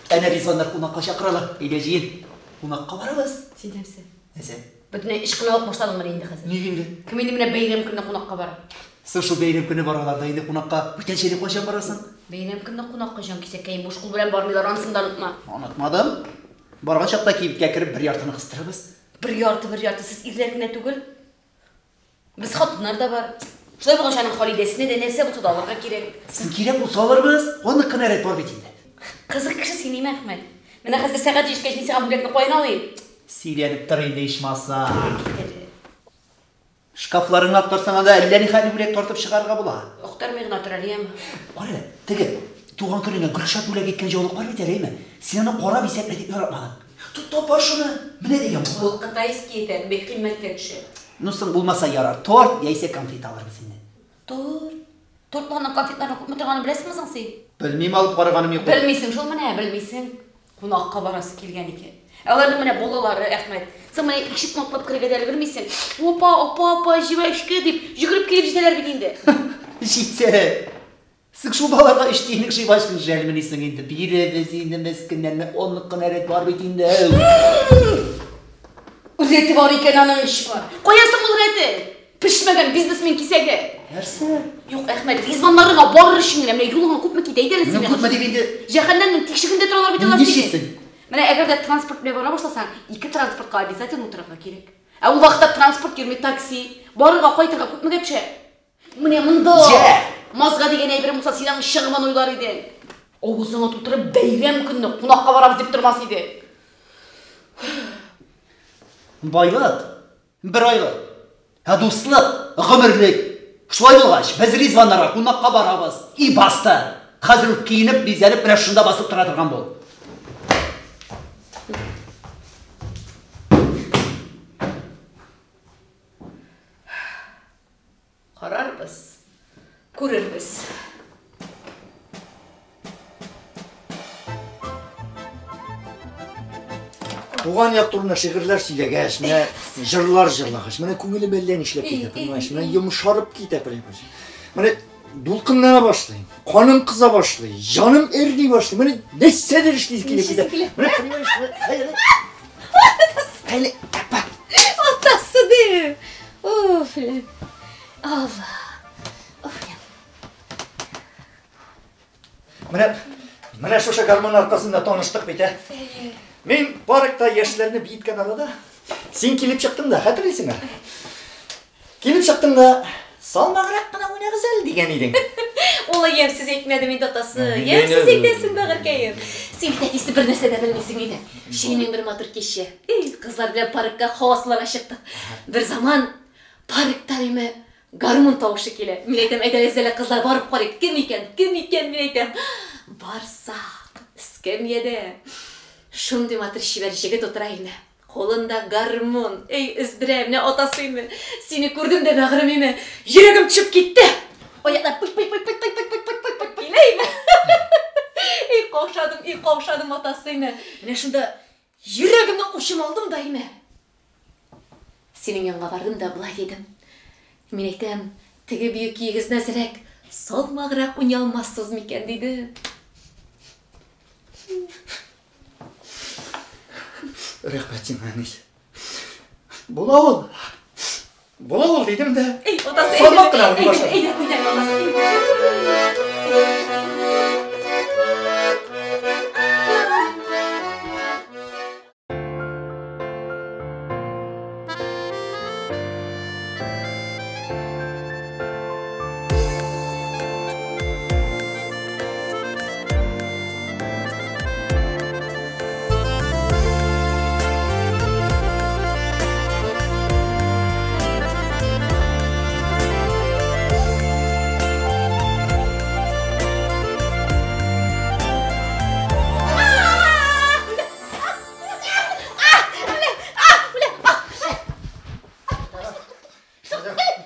Әнә Ризваннар кунакка чакыралар. Әйдә җыен. Кунакка барабыз. Син нәрсә? Нәрсә? Бөтенләй ычкына ук башладыңмыни инде хәзер? Ник инде? Кем инде менә бәйрәм көнне кунакка бара? Соң шул бәйрәм көне баралар да инде кунакка. Бүтән җиргә кайчан барасың? Бәйрәм көнне кунакка, җанкисәккәем, буш кул белән бармыйлар, анысын да онытма. Онытмадым. Барган чакта кибеткә кереп бер яртыны кыстырырбыз. Бер ярты, бер ярты. Сез ирләр генә түгел. Без хатыннар да бар. Шулай булгач, аның Халидәсенә дә нәрсә булса да алырга кирәк. Соң кирәк булса алырбыз. Аныкы гына рәт бар бит инде. Кызык кеше син, име, Әхмәт? Менә хәзер сәгать җиткәч, мин сиңа бүләкне каян алыйм? Сөйләнеп тор инде ичмаса. Шкафларыңны актарсаң, анда әллә нихәтле бүләк тартып чыгарырга була. Актармый гына тор әле, яме. Кара әле, теге туган көнеңә Гөлшат бүләк иткән җаулык бар бит әле, әйме? Син аны кара бизәкле дип яратмадың. Тот тап бар шуны. Менә дигән була. Ул кытайский икән, бик кыйммәткә төшә. Ну соң булмаса ярар, торт яисә конфет алырбыз инде. Торт? Тортларның, конфетларның күпме торганын беләсеңме соң син? Белмим, алып караганым юк. Белмисең шул менә, белмисең. Кунакка барасы килгән икән. Ә аларның менә балалары, Әхмәт. Соң менә ишекне атлап керергә дә өлгермисең. Опа, апа, апа, җибәшке дип, йөгереп килеп җитәләр бит инде. Җитсә. Соң шул балаларга өч тиенлек жвачканы жәлмени соң инде. Бирегез инде мескеннәрне, онлык кына рәт бар бит инде. Рәте бар икән аның ич бар. Кая соң ул рәте? Пешмәгән бизнесмен кисәге. Нәрсә? Юк, Әхмәт, Ризваннарыңа барыр өчен генә менә юлыңа күпме китә әйт әле син. Ну күпме дип инде? Җәһәннәмнең тишегендә торалар бит алар синең. Нишлисең? Менә әгәр дә транспорт белән бара башласаң, ике транспортка обязательно утырырга кирәк. Ә ул вакытта транспорт йөрми, такси. Барырга, кайтырга күпмегә төшә? Менә монда Җә! Мазга дигән әйберең булса, син аның чыгымын уйлар идең. Авызыңа тутырып бәйрәм көнне кунакка барабыз дип тормас идең. Байлык, бер айлык. Ә дуслык, гомерлек. Шулай булгач, без Ризваннарга кунакка барабыз. И баста! Хәзер үк киенеп, бизәнеп, менә шунда басып тора торган бул. Карарбыз, күрербез. Туган як турында шигырьләр сөйләгәч, менә җырлар җырлагач, менә күңелем әллә нишләп китә, понимаешь, менә йомшарып китә, понимаешь. Менә дулкынлана башлыйм, каным кыза башлый, җаным эрли башлый, менә нәрсәдер эшлисе килә китә. Менә, понимаешь, менә, хәйле, хәйле, Атасы ди. Уф, Алла. Уф, Менә, менә шушы гармун аркасында таныштык бит, ә? Мин паркта яшьләрне биеткән арада син килеп чыктың да, хәтерлисеңме? Килеп чыктың да, салмаграк кына уйнагыз әле дигән идең. Улы ямьсез әйтмәдем инде атасы. Ямьсез әйтәсең, бәгырькәем. Син бит әтисе бер нәрсә дә белмисең инде. Җәйнең бер матур киче. Эй, кызлар белән паркка һава суларга чыктык. Бер заман паркта өймә гармун тавышы килә. Мин әйтәм, әйдәгез әле, кызлар, барып карыйк. Кем икән? Кем икән? Мин әйтәм. Барсак, эскәмиядә. Шундый матур чибәр җегет утыра име. Кулында гармун. Эй, өздерә, менә атасы име. Сине күрдем дә бәгырем име. Йөрәгем төшеп китте. Аяклар пык пык пык пык пык пык пык пык пык пык килә име. Эй, каушадым, эй, каушадым атасы име. Менә шунда йөрәгемне учым алдым да име. Синең янга бардым да болай дидем. Мин әйтәм, теге бию көегезне әзрәк салмаграк уйный алмассыз микән, дидем. Рәхмәт сиңа, әнисе. Була ул. Була ул дидем дә. Эй, атасы, Салмак кына уйный башладым. Әйдә, уйна, атасы.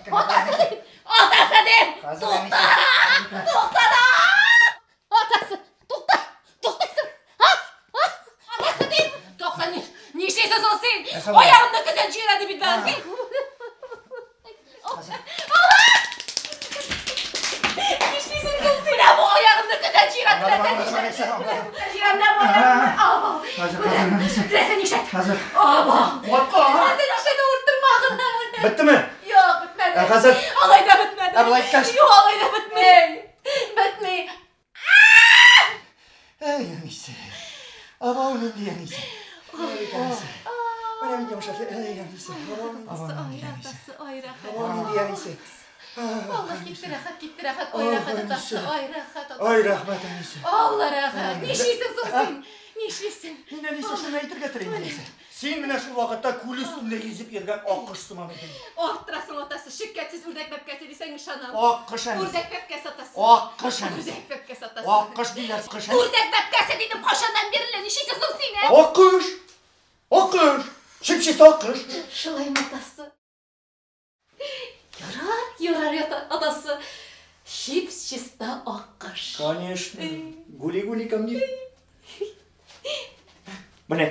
Атасы дим! Тукта! Тукта да! Атасы, тукта! Туктайсың! А? А? Атасы дим! Тукта, нишлисең соң син? Аягымны көзән җыера дип бит бәгырь. Нишлисең соң син? Менә бу аягымны көзән җыера теләсә нишләт. Җыера менә бу аягымны. Абау. Теләсә нишләт. Хәзер. Абау. Куатка. Хәзер нишләт авырттырма гына. Беттеме? Юк, бетмәде. Ә хәзер? Алай да бетмәде. Ә болай әйткәч? Юк, алай да бетми. Бетми. Әй, әнисе. Абау нинди әнисе. Әй, әнисе. Менә мин йомшак. Әй, әнисе. Абау нинди әнисе. Ай, рәхәт. Абау нинди әнисе. Алла китте, рәхәт, китте, рәхәт. Ай, рәхәт, атасы. Ай, рәхәт, атасы. Ай, рәхмәт, әнисе. Алла рәхәт. Нишлисең соң син? Нишлисең? Мин әнисе шуны әйтергә телим, әнисе. Син менә шул вакытта күл өстендә йөзеп йөргән аккош сыман идең. Арттырасың, атасы. Шөкәтсез үрдәк бәбкәсе дисәң ышанам. Аккош әнисе. Үрдәк бәбкәсе атасы. Аккош әнисе. Үрдәк бәбкәсе атасы. Аккош диләр, кош әнисе. Үрдәк бәбкәсе дидем кайчаннан бирле. Нишлисең соң син, ә? Аккош! Аккош! Чип-чиста аккош. Шулаймы, атасы? Ярар, ярар, атасы. Чип-чиста аккош. Конечно. Гули-гули ко мне. Менә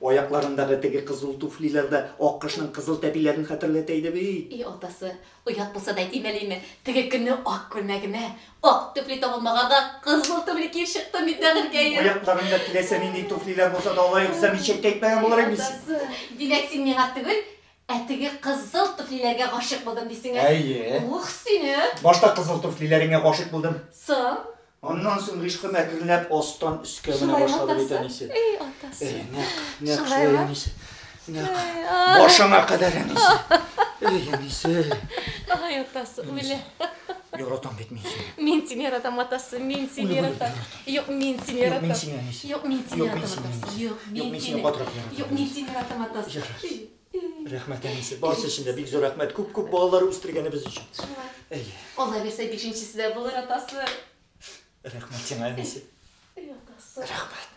аякларындагы теге кызыл туфлиләр дә аккошның кызыл тәпиләрен хәтерләтә иде бит. И атасы, оят булса да әйтим әле инде, теге көнне ак күлмәгемә ак туфли табылмаганга кызыл туфли киеп чыктым бит, бәгырькәем. Аякларында теләсә нинди туфлиләр булса да, алай юкса мин чәйкә әйтмәгән булыр идем. Атасы, димәк син миңа түгел, ә теге кызыл туфлиләргә гашыйк булдым дисең, ә? Әйе. Ух, сине! Башта кызыл туфлиләреңә гашыйк булдым. Соң? Аннан соң гыйшкым әкренләп астан өскә менә Шулаймы, башлады бит атасы? әнисе. Эй, атасы. Эй, нәкъ, нәкъ Шулаймы? шулай әнисе. Нәкъ. Ай, ай. Башыңа кадәр әнисе. Эй, әнисе. Ай, атасы, үлә. Яратам бит мин сине. Мин сине яратам, атасы, мин сине Үлеп, үлеп яратам. Юк, мин сине Юк, мин яратам. сине, әнисе. Юк, мин сине Юк, мин яратам, сине, атасы. әнисе. Юк, Юк, мин мин сине сине. катырак яратам. Юк, мин сине яратам, атасы. Ярар. Рәхмәт, әнисе. Барысы өчен дә бик зур рәхмәт. Күп-күп балалар үстергәнебез өчен. Шулай. Әй, Алла бирсә, бишенчесе дә булыр, атасы. рәхмәт сиңа, әнисе. Эй, атасы. Рәхмәт.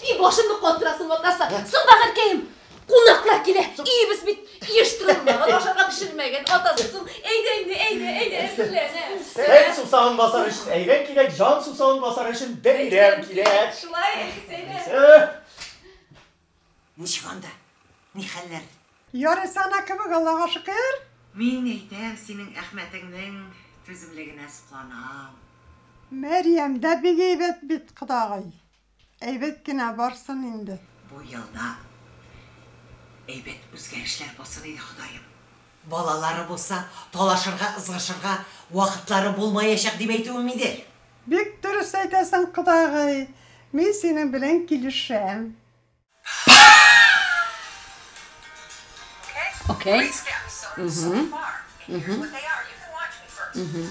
И башымны катырасың, атасы. Соң, бәгырькәем, кунаклар килә. Өебез бит оештырылмаган, ашарга пешермәгән. Атасы, соң, әйдә инде, әйдә, әйдә, әзерлән. Тән сусавын басар өчен әйрән кирәк, җан сусавын басар өчен бәйрәм кирәк. Шулай, әнисе, әйдә. Әнисе. Ничек анда? Ни хәлләр? Ярыйсы ана кебек, Аллага шөкер. Мин әйтәм, синең Әхмәтеңнең түземлегенә сокланам. Мәрьям дә бик әйбәт бит, кодагый. Әйбәт кенә барсын инде. Бу елда әйбәт үзгәрешләр булсын иде, Ходаем. Балалары булса, талашырга, ызгышырга вакытлары булмаячак дип әйтүем иде. Бик дөрес әйтәсең, кодагый. Мин синең белән килешәм. Окей. Угу. Угу. Угу.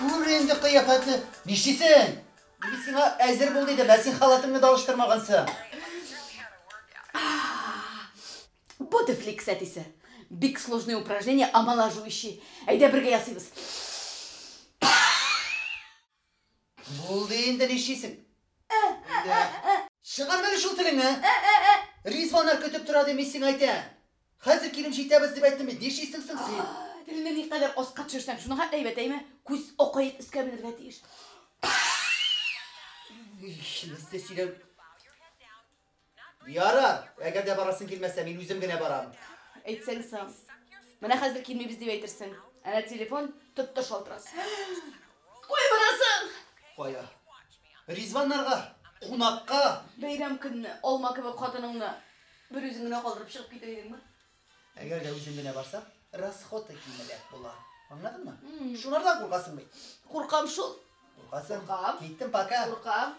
Күр инде кыяфәтне. Нишлисең? Мин сиңа әзер бул дидем, ә син халатыңны да алыштырмагансың. Бодифликс әтисе. Бик сложное упражнение, омолаживающий. Әйдә бергә ясыйбыз. Булды инде, нишлисең? Әйдә. Чыгар әле шул телеңне. Ризваннар көтеп тора дип мин сиңа әйтәм. Хәзер килеп җитәбез дип әйттем бит. Нишлисең соң син? Телеңне никадәр аска төшерсәң, шуның хәтле әйбәт, әйме? Күз акаеп өскә менергә тиеш. Нәрсә сөйләп? Ярар, әгәр дә барасың килмәсә, мин үзем генә барам. Әйтсәң соң. Менә хәзер килмибез дип әйтерсең. Әнә телефон тот та шалтырат. Кая барасың? Кая? Ризваннарга, кунакка. Бәйрәм көнне алма кебек хатыныңны бер үзең генә калдырып чыгып китер идеңме? Әгәр дә үзем генә барсам, расходы кимрәк була. Аңладыңмы? Шунардан куркасың бит. Куркам шул. Куркасың. Куркам. Киттем пока. Куркам.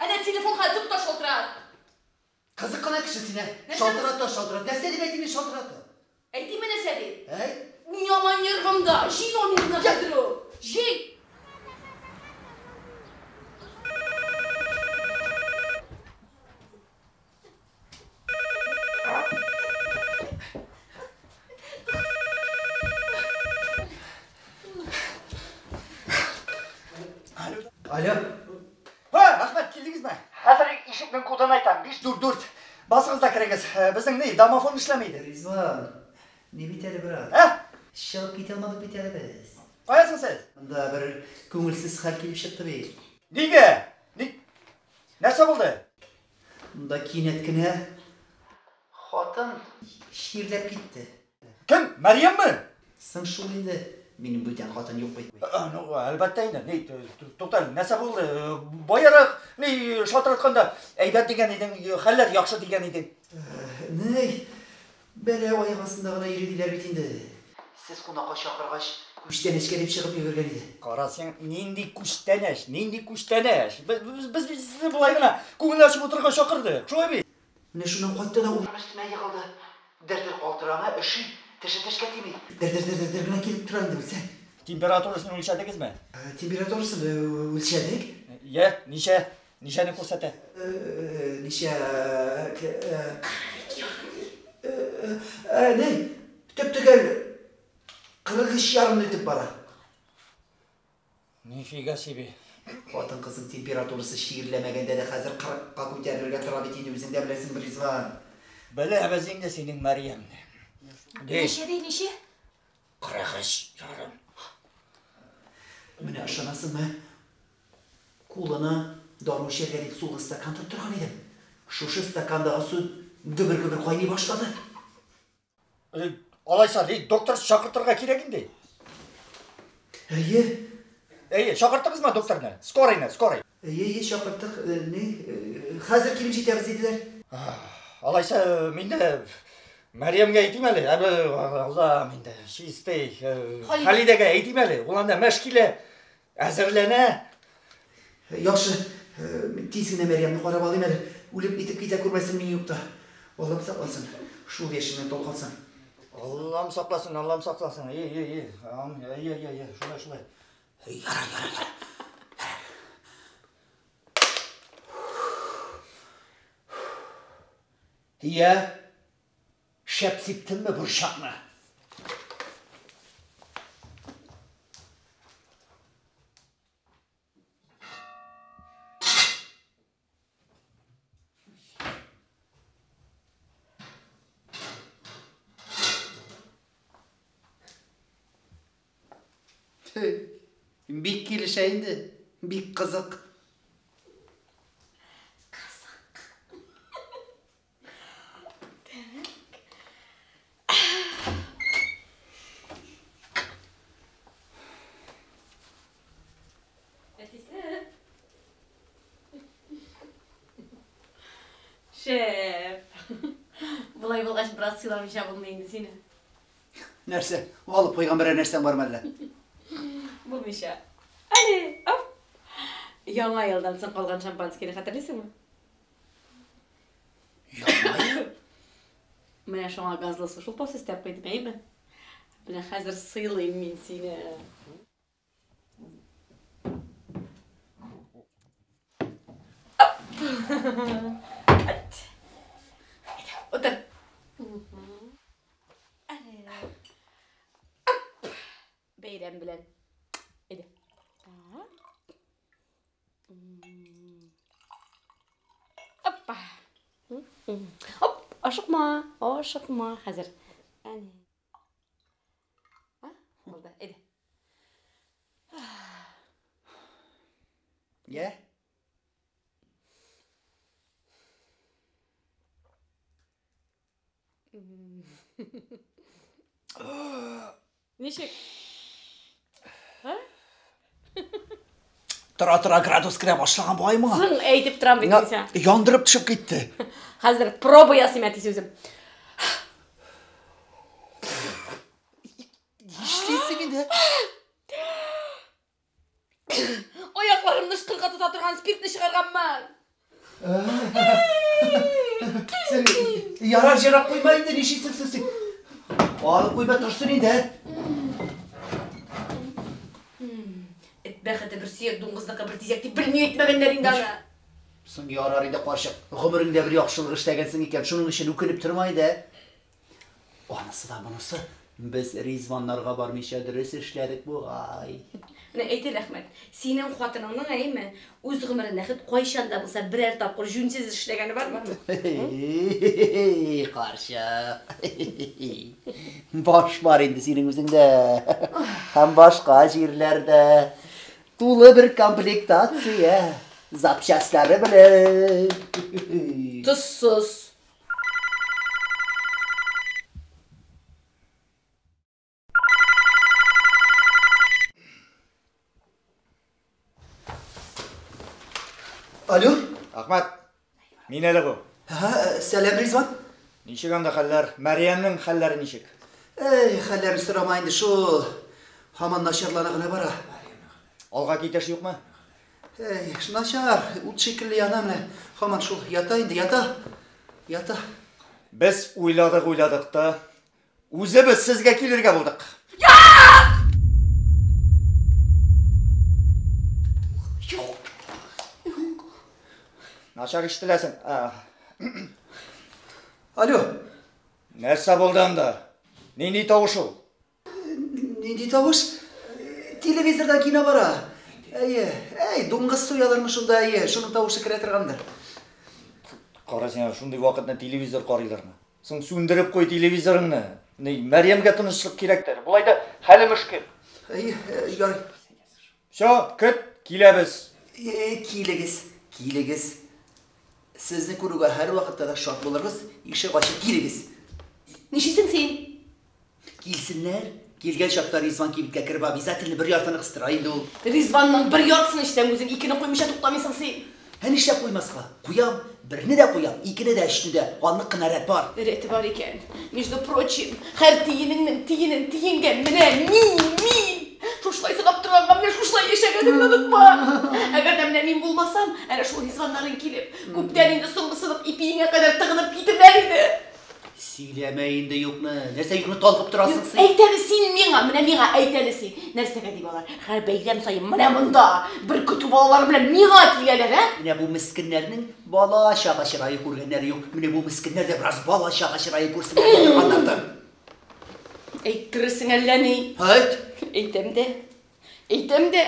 Әнә телефон хәзер тот та шалтырат. Кызык кына кеше син, ә? Нәрсә Шалтырат та шалтырат. Нәрсә дип әйтим мин шалтыратып? Әйтимме нәрсә дип? Әйт. Яман нервымда. Җый номерны хәзер үк. Җый. Алло. Һа, рәхмәт, килдегезме? Хәзер ишекнең кодын әйтәм. 544. Басыгыз да керегез. Безнең ни, домофон эшләми иде. Ризван, ни бит әле, брат? Ә? Чыгып китә алмадык бит әле без. Каясың сез? Монда бер күңелсез хәл килеп чыкты бит. Нигә? Ни? Нәрсә булды? Монда кинәт кенә хатын чирләп китте. Кем? Мәрьямме? Соң шул инде. Минем бүтән хатын юк бит. Ну, әлбәттә инде. Ни, тукта, нәрсә булды? Баярак, ни, шалтыратканда әйбәт дигән идең, хәлләр яхшы дигән идең. Ни, бәла аяк астында гына йөри диләр бит инде. Сез кунакка чакыргач, күчтәнәчкә дип чыгып йөгергән иде. Кара син, нинди күчтәнәч, нинди күчтәнәч. Без без сезне болай гына күңел ачып утырырга чакырдык. Шулай бит? Менә шуннан кайтты да урын өстенә егылды. Дер-дер калтырана, өши, теше тешкә тими. Дер-дер-дер-дер генә килеп тора инде белсә. Температурасын үлчәдегезме? Температурасын үлчәдек. Йә, ничә? Ничәне күрсәтә? Ничә? Ни? Төп-төгәл 43,5 үтеп бара. Нифига себе. Хатын-кызның температурасы чирләмәгәндә дә хәзер 40-ка күтәрелергә тора бит инде, үзең дә беләсең, Ризван. Беләбез инде синең Мәрьямне. Ничә ди, ничә? 43,5. Менә ышанасыңмы? Кулына дару эчәргә дип сулы стакан тоттырган идем. Шушы стакандагы су гөбер-гөбер кайный башлады. Алайса, ни, доктор чакыртырга кирәк инде. Әйе. Әйе, чакырттыгызмы докторны? Скорыйны, скорый. Әйе, әйе, чакырттык. Ни, хәзер килеп җитәбез диделәр. Алайса, мин дә Мәрьямгә әйтим әле. Аллам инде, чистый. Халидәгә әйтим әле. Ул анда мәш килә, әзерләнә. Яхшы, тиз генә Мәрьямне карап алыйм әле. Үлеп нитеп китә күрмәсен мин юкта. Аллам сакласын. Шул яшеннән тол калсам. Аллам сакласын, Аллам сакласын. Эй, эй, эй. Эй, эй, эй, шулай, шулай. Ярар, ярар, ярар. Иә, шәп сиптеңме борчакны? Бик килешә инде, бик кызык. Әтисе. Шәп. Болай булгач, бераз сыйламыйча булмый инде сине. Нәрсә? Алып куйган берәр нәрсәң бармы әллә? Булмыйча. Әле, оп. Яңа елдан соң калган шампанскийны хәтерлисеңме? Менә шуңа газлы су шулпасы өстәп куйдым, әйеме? Менә хәзер сыйлыйм мин сине. Утыр. Бәйрәм белән. Әйдә. Опа. Оп, ашыкма, ашыкма хәзер. Әне. А, булды. Әйдә. Я? Ничек? А? Тора-тора градус керә башлаган бугай моңа. Соң әйтеп торам бит мин сиңа. Яндырып төшеп китте. Хәзер проба ясыйм әтисе үзем. Нишлисең инде? Аякларымны ышкырга тота торган спиртны чыгарганмын. Ярар, җырак куйма инде, нишлисең син син? Алып куйма торсын инде. Эт бәхете бер сөяк, дуңгызныкы бер тизәк дип белми әйтмәгәннәр инде аны. Соң ярар инде, карчык. Гомереңдә бер яхшылык эшләгәнсең икән, шуның өчен үкенеп торма инде. Анысы да монысы. Без Ризваннарга бармыйча дөрес эшләдек бугай. Менә әйт әле, Әхмәт, синең хатыныңның, әйеме, үз гомерендә хет кайчан да булса берәр тапкыр җүнсез эш эшләгәне бармы? Эй, карчык. Баш бар инде синең үзеңдә. Һәм башка җирләрдә. Тулы бер комплектация. Запчастьлары белән. Тозсыз. Алло? Әхмәт, мин әле бу. Сәлам, Ризван. Ничек анда хәлләр? Мәрьямнең хәлләре ничек? Эй, хәлләрен сорама инде шул. Һаман начарлана гына бара. Алга китеш юкмы? Эй, начар, ут шикелле яна менә. Һаман шул ята инде, ята. Ята. Без уйладык, уйладык та, үзебез сезгә килергә булдык. Юк. Юк. Начар ишетеләсең. Алло. Нәрсә булды анда? Нинди тавыш ул? Нинди тавыш? Телевизордан кино бара. Әйе, әй, дуңгыз суялармы шунда, әйе, шуның тавышы керә торгандыр. Кара син, шундый вакытны телевизор карыйлармы? Соң сүндереп куй телевизорыңны. Ни, Мәрьямгә тынычлык кирәктер. Болай да хәле мөшкел. Әйе, ярый. Всё, көт, киләбез. Килегез, килегез. Сезне күрүгә һәрвакытта да шат булырбыз. Ишек ачык, килегез. Нишлисең син? Килсеннәр. Килгән чакта Ризван кибеткә кереп обязательно бер яртыны кыстыра инде ул. Ризванның бер яртысын эчсәң, үзең икене куймыйча туктамыйсың син. Ә нишләп куймаска? Куям, берне дә куям, икене дә, өчне дә. Анлык кына рәт бар. Рәте бар икән. Между прочим, һәр тиенеңнең тиенен тиенгә менә мин, мин! Шушылай сынап торганга менә шушылай яшәгәнеңне онытма. Әгәр дә менә мин булмасам, әнә шул Ризваннарың килеп, күптән инде соңгы сынык ипиеңә кадәр тыгынып китерләр иде. Сөйләмә инде юкны. Нәрсә юкны талкып торасың син? Әйт әле син миңа, менә миңа әйт әле син. Нәрсәгә дип алар? Һәр бәйрәм саен менә монда бер көтү балалары белән миңа киләләр, ә? Менә бу мескеннәрнең бала-чага чырае күргәннәре юк. Менә бу мескеннәр дә бераз бала-чага чырае күрсеннәр дип торганнардыр. Әйттерерсең әллә ни. Әйт. Әйтәм дә. Әйтәм дә.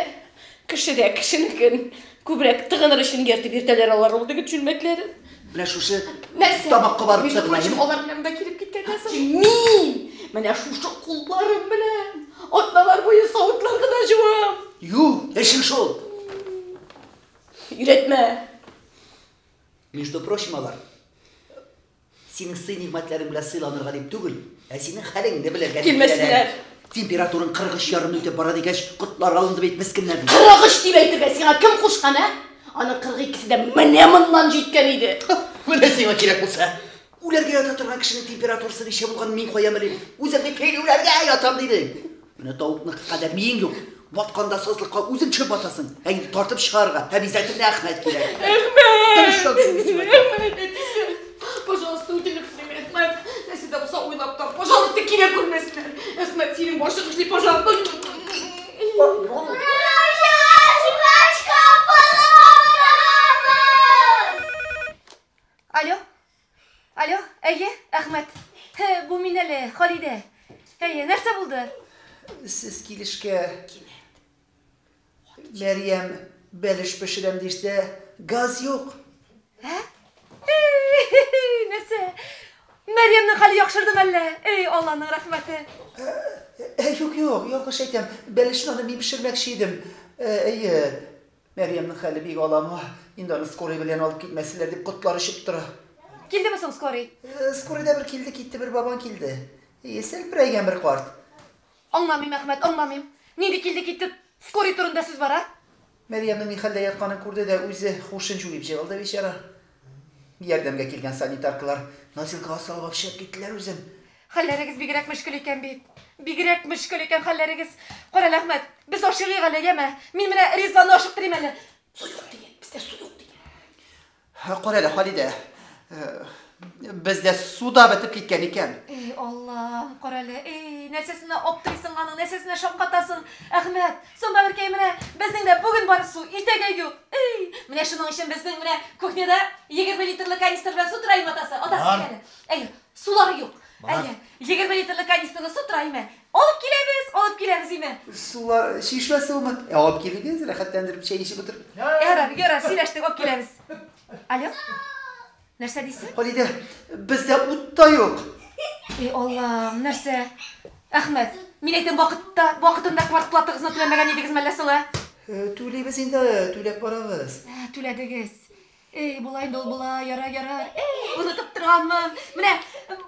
Кеше дә кешенекен күбрәк тыгыныр өчен йөртеп йөртәләр алар ул теге чүлмәкләрен. Менә шушы Нәрсә? тамакка барып Между тыгына. прочим, алар белән монда килеп киткәннән соң мин менә шушы кулларым белән атналар буе савытлар гына җуам. Ю, эшең шул. Өйрәтмә. Между прочим, алар синең сый-нигъмәтләрең белән сыйланырга дип түгел, ә синең хәлеңне белергә дип Килмәсеннәр. киләләр. Температураң 43,5 үтеп бара дигәч, котлар алынды бит мескеннәрнең. 43 дип әйтергә сиңа кем кушкан, ә? Аның 42-се дә менә моннан җиткән иде. Менә сиңа кирәк булса. Үләргә ята торган кешенең температурасы ничә булганын мин каян белим? Үзең бит мин үләргә ятам дидең. Менә тавыкныкы кадәр миең юк. Батканда сазлыкка үзең төшеп батасың. Ә инде тартып чыгарырга обязательно Әхмәт кирәк. Әхмәт! Тынычлан син, Әхмәт. Әхмәт, әтисе. Пожалуйста, үтенеп сорыйм, Әхмәт. Нәрсә дә Алло. Алло, әйе, Әхмәт. Бу мин әле, Халидә. Әйе, нәрсә булды? Сез килешкә Мәрьям бәлеш пешерәм диштә, газ юк. Ә? Нәрсә? Мәрьямнең хәле яхшырдымы әллә? Эй, Алланың рәхмәте. Юк, юк, ялгыш әйтәм. Бәлешне аны мин пешермәкче идем. Әйе, Мәрьямнең хәле бик алама. Инде аны скорый белән алып китмәсеннәр дип котлары очып тора. Килдеме соң скорый? Скорыйда бер килде, китте, бер бабаң килде. Әйе, сәлперәйгән бер карт. Аңламыйм, Әхмәт, аңламыйм. Нинди килде китте скорый турында сүз бара? Мәрьямнең ни хәлдә ятканын күрде дә үзе һушын җуеп җыгылды бичара. Ярдәмгә килгән санитаркалар носилкага салып алып чыгып киттеләр үзен. Хәлләрегез бигрәк мөшкел икән бит. Бигрәк мөшкел икән хәлләрегез. Карале, Әхмәт, без ашыгыйк әле, яме. Мин менә Ризванны ашыктырыйм әле. Су юк диген, бездә су юк диген. Карале, Халидә, бездә су да бетеп киткән икән. Эй, Аллам, карале, эй, нәрсәсенә аптырыйсың аның, нәрсәсенә шаккатасың? Әхмәт, соң бәгырькәй, менә безнең дә бүген бар су, иртәгә юк. Эй, менә шуның өчен безнең менә кухняда 20 литрлы канистр белән су тора име атасы? Атасы Бар. әле. Әй, сулары юк. Бар. Әйе, 20 литрлы канистрны су тора име? Алып киләбез, алып киләбез име? Сулар, чишмә суымы? Ә, алып килегез, рәхәтләндереп чәй эчеп утыр. Ярар, ярар, сөйләштек, алып киләбез. Алло? Нәрсә дисең? Халидә, бездә ут та юк. Эй, Аллам, нәрсә? Әхмәт, мин әйтәм, вакытта, вакытында квартплатагызны түләмәгән идегезме әллә соң, ә? Түлибез инде, түләп барабыз. Ә, түләдегез. Эй, була инде ул була, ярар, ярар. Эй, онытып торганмын. Менә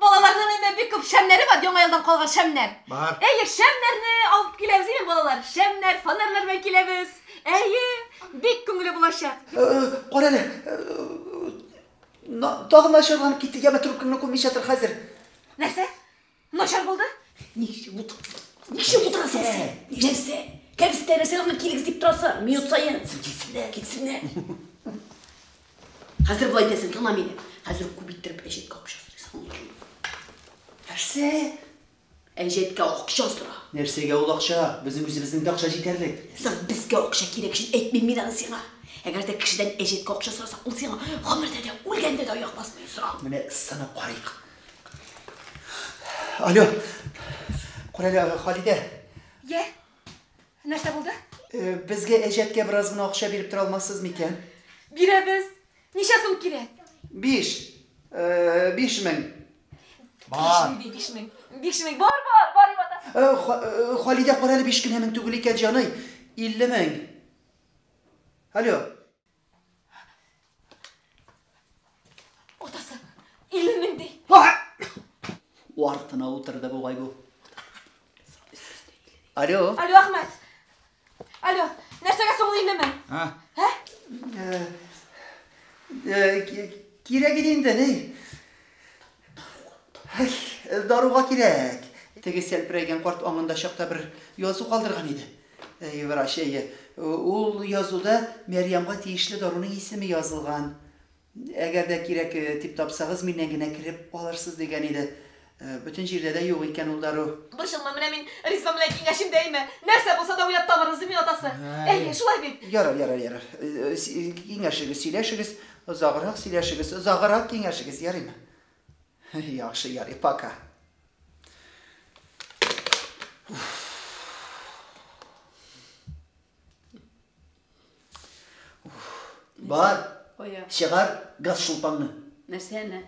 балаларның инде бик күп шәмнәре бар, яңа елдан калган шәмнәр. Бар. Әйе, шәмнәрне алып киләбез, әйе, балалар. Шәмнәр, фонарьлар белән киләбез. Әйе, бик күңелле булачак. Кара әле, тагын начарланып китте, яме трубкаңны күммичә тор хәзер. Нәрсә? Начар булды? Ничек утырасың син? Нәрсә? Кәбестә нәрсә аны килегез дип торасың? Минут саен. Килсеннәр, килсеннәр. Хәзер болай итәсең, тыңла мине. Хәзер күп иттереп әҗәткә акча сорыйсың. Нәрсә? Әҗәткә акча сора. Нәрсәгә ул акча? Безнең үзебезнең дә акча җитәрлек. Соң безгә акча кирәк өчен әйтмим мин аны сиңа. Әгәр дә кешедән әҗәткә акча сорасаң, ул сиңа гомердә дә, үлгәндә дә аяк басмый сора. Менә сынап карыйк. Алло. Карале, Халидә. Йә? Нәрсә булды? Безгә әҗәткә бераз гына акча биреп тора алмассыз микән? Бирәбез. Ничә сум кирәк? 5. 5000. Бар. 5000, 5000. 5000. Бар, бар, бар, ата. Халидә, карале, 5 кенә мең түгел икән, җаный. 50 мең. Алло. Атасы, 50 мең ди. Артына утырды бугай бу. Алло. Алло, Әхмәт. Алло, нәрсәгә соң ул 50 мең? Ә? Ә? Кирәк иде инде, ни? Даруга кирәк. Теге сәлперәйгән карт аңында чакта бер язу калдырган иде. Әй, врач, әйе. Ул язуда Мәрьямгә тиешле даруның исеме язылган. Әгәр дә кирәк дип тапсагыз, миннән генә кереп алырсыз дигән иде. Бөтен җирдә дә юк икән ул дару. Борчылма, менә мин Ризван белән киңәшим дә әйме. Нәрсә булса да уйлап табарбыз, мин атасы. Әйе, шулай бит. Ярар, ярар, ярар. Киңәшегез, сөйләшегез, озаграк сөйләшегез, озаграк киңәшегез, ярыймы? Яхшы, ярый, пока. Бар. Кая? Чыгар газ шулпаңны. Нәрсәне?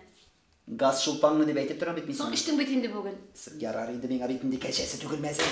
Газ шулпаңны дип әйтеп торам бит мин Соң сиңа. эчтең бит инде бүген. Ярар инде миңа бит инде кәҗәсе түгел мәзә.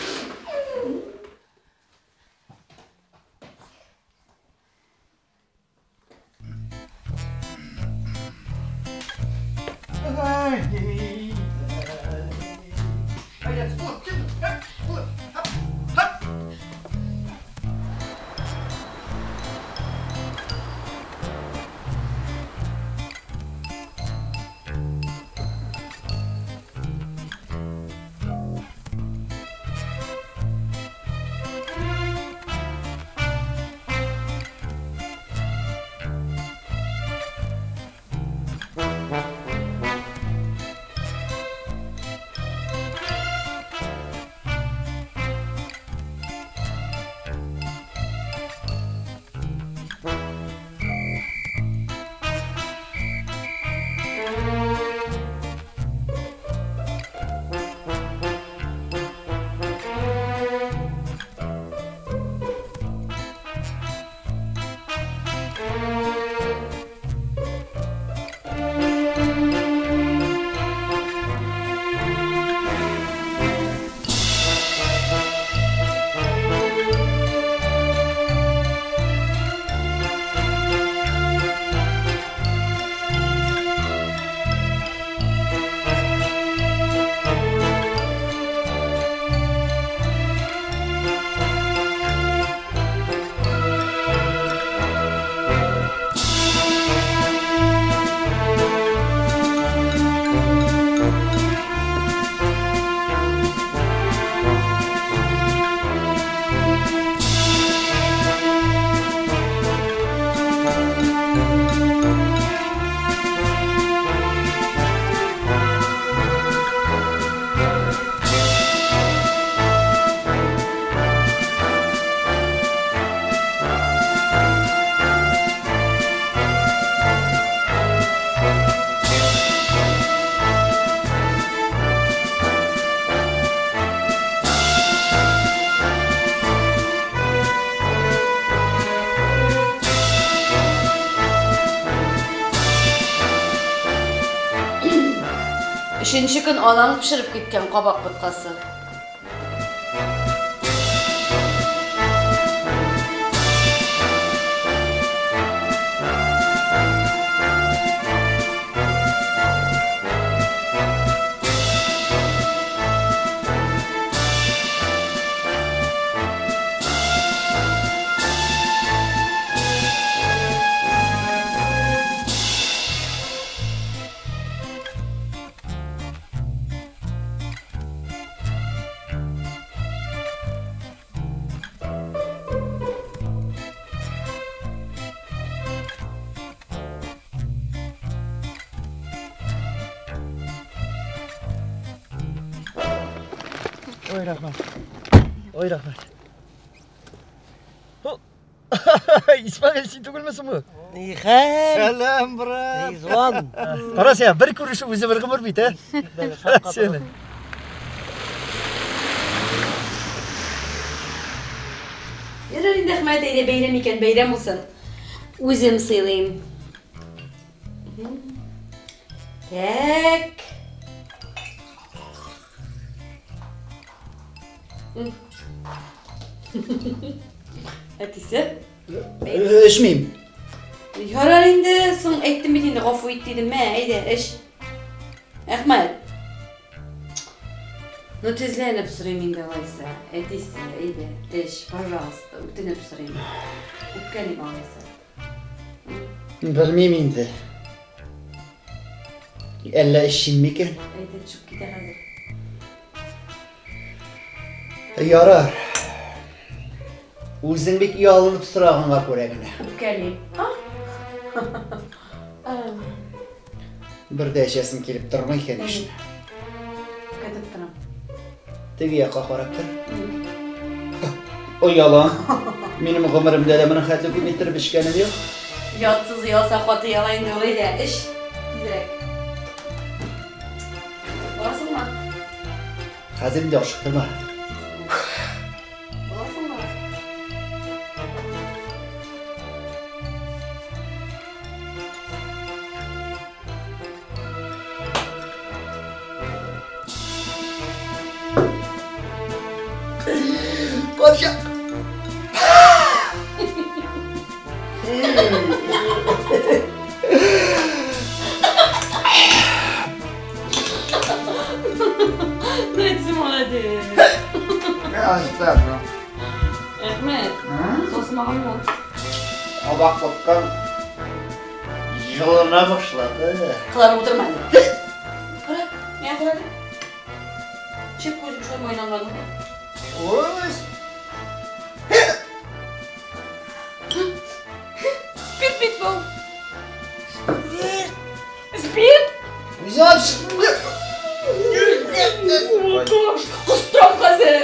Өченче көн анаң пешереп киткән кабак боткасы. Ой, рәхмәт. Ой, рәхмәт. Исмәгыйль, син түгелме соң бу? Ни хәл? Сәлам, брат. Ризван. Кара син, бер күрешү үзе бер гомер бит, ә? Сене. Ярар инде, Әхмәт, әйдә бәйрәм икән, бәйрәм булсын. Үзем сыйлыйм. Так. Әтисе? Эчмим. Ярар инде, соң әйттем бит инде, гафу ит дидем. Мә, әйдә, эч. Әхмәт. Ну, тезләнеп сорыйм инде алайса. Әтисе, әйдә, эч, пожалуйста, үтенеп сорыйм. Үпкәлим алайса. Белмим инде. Әллә эчим микән? Әйдә, төшеп китә хәзер. Ярар. Үзең бик ялынып сораганга күрә генә. Үпкәлим. Бер дә эчәсем килеп тормый, конечно. Көтеп торам. Теге якка карап тор. Оялам. Минем гомеремдә дә моның хәтле күп иттереп эчкәнем юк. Ятсыз оялса каты ояла инде ул, әйдә, эч. Тизрәк. Барасыңмы? Хәзер инде ашыктырма. Барасыңмы? Карчык! Ну, это молодец. Әхмәт, сосмаган бул. Кабак боткаң җылына башлады. Кыланып утырма әле. Кара, миңа кара әле. Чеп күзем шулай майланган. Үз. Спирт бит бу. Спирт. Спирт? Үзең алып чыктың. Алкаш, костырам хәзер.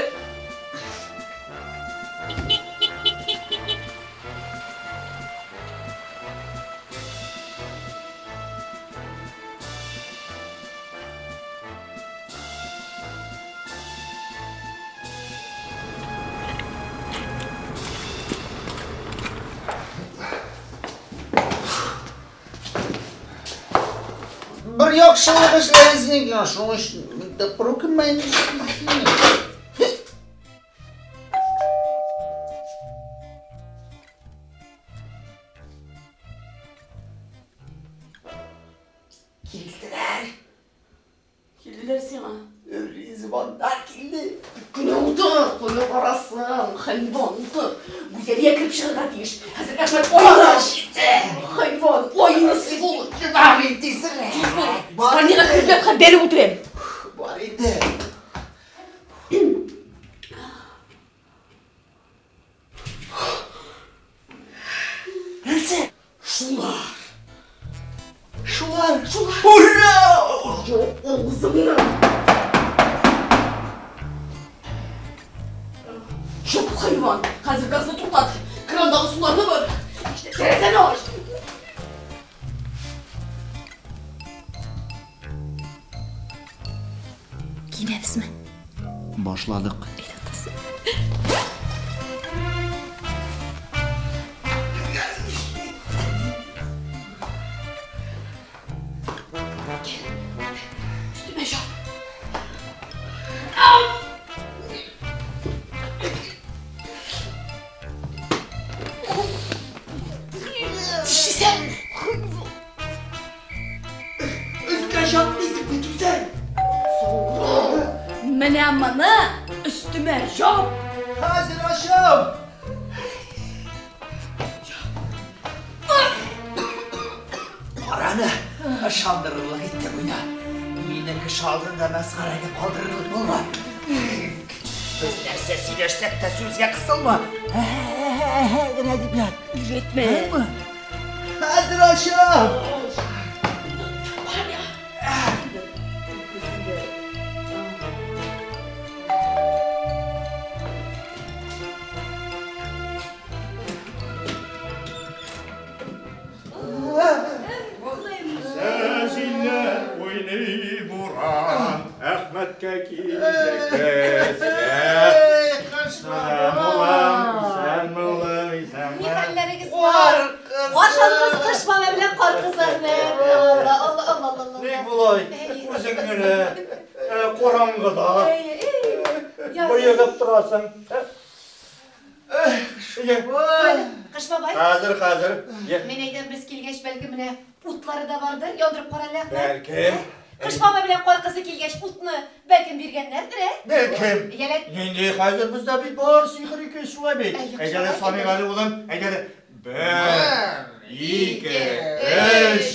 Бер яхшылык эшләгәнсең икән, шуның өчен тапкыр үкенмә инде. Килделәр. Килделәр сиңа. Ризваннар килде. Кенә утыр, кая барасың, хайван, утыр. Гүзәлия кереп чыгарга тиеш. Хәзер Әхмәт айны җитте. Хайван, айны сволочь. Бар инде тизрәк. Спальныйга кереп ятка бәреп үтерәм. Бар инде. Нәрсә? Шулар. Шулар. Шулар. Ура! Юк, авызыңны. Юк, хайван. Хәзер газны туктат. Крандагы суларны бор. Иште, тәрәзәне ач. Киенәбезме? Башладык. Өстемә чап. Менә моны өстемә яп. Хәзер ачам. Караны, ышандырырлык итте уйна. Мине кеше алдында мәсхәрәгә калдырырлык булма. Без нәрсә сөйләшсәк тә сүзгә кысылма. Ә-ә-ә генә дип ят. Өйрәтмә. Хәзер ачам. Сәзилләр уйный буран, Әхмәткә килдек безгә. Сәлам улым, исәнме улым, исәнме. Ни хәлләрегез бар? Каршылыгыз кыш бабай белән кар кызы Әхмәт. Алла, алла, алла, алла. Ник болай? Үзең генә караңгыда боегып торасың. Кыш бабай. Хәзер, хәзер. Мин әйтәм, без килгәч, бәлки менә утлары да бардыр, яндырып кара әле, Әхмәт. Бәлки. Кыш бабай белән кар кызы килгәч, утны бәлкем биргәннәрдер, ә? Бәлкем. Яләт. Нинди хәзер бездә бит бар сихри көч шулай бит. Әйдә әле саныйк әле, улым. Әйдә әле. Бер, ике, өч.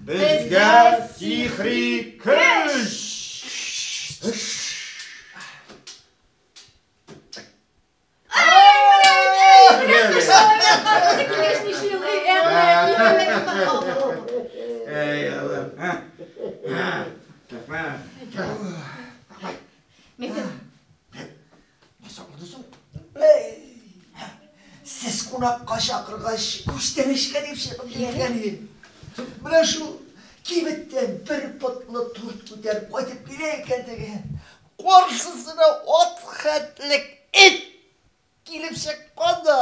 Безгә сихри көч. Кыш бабай белән кар кызы килгәч, ничә ел, эй, Әхмәт, Әй, улым. Рәхмәт. Мәйтәм. Нәрсә булды соң? Сез кунакка чакыргач, күчтәнәчкә дип чыгып киткән идем. Менә шул кибеттән бер потлы торт күтәреп кайтып килә икән теге. Каршысына ат хәтлек эт килеп чыккан да.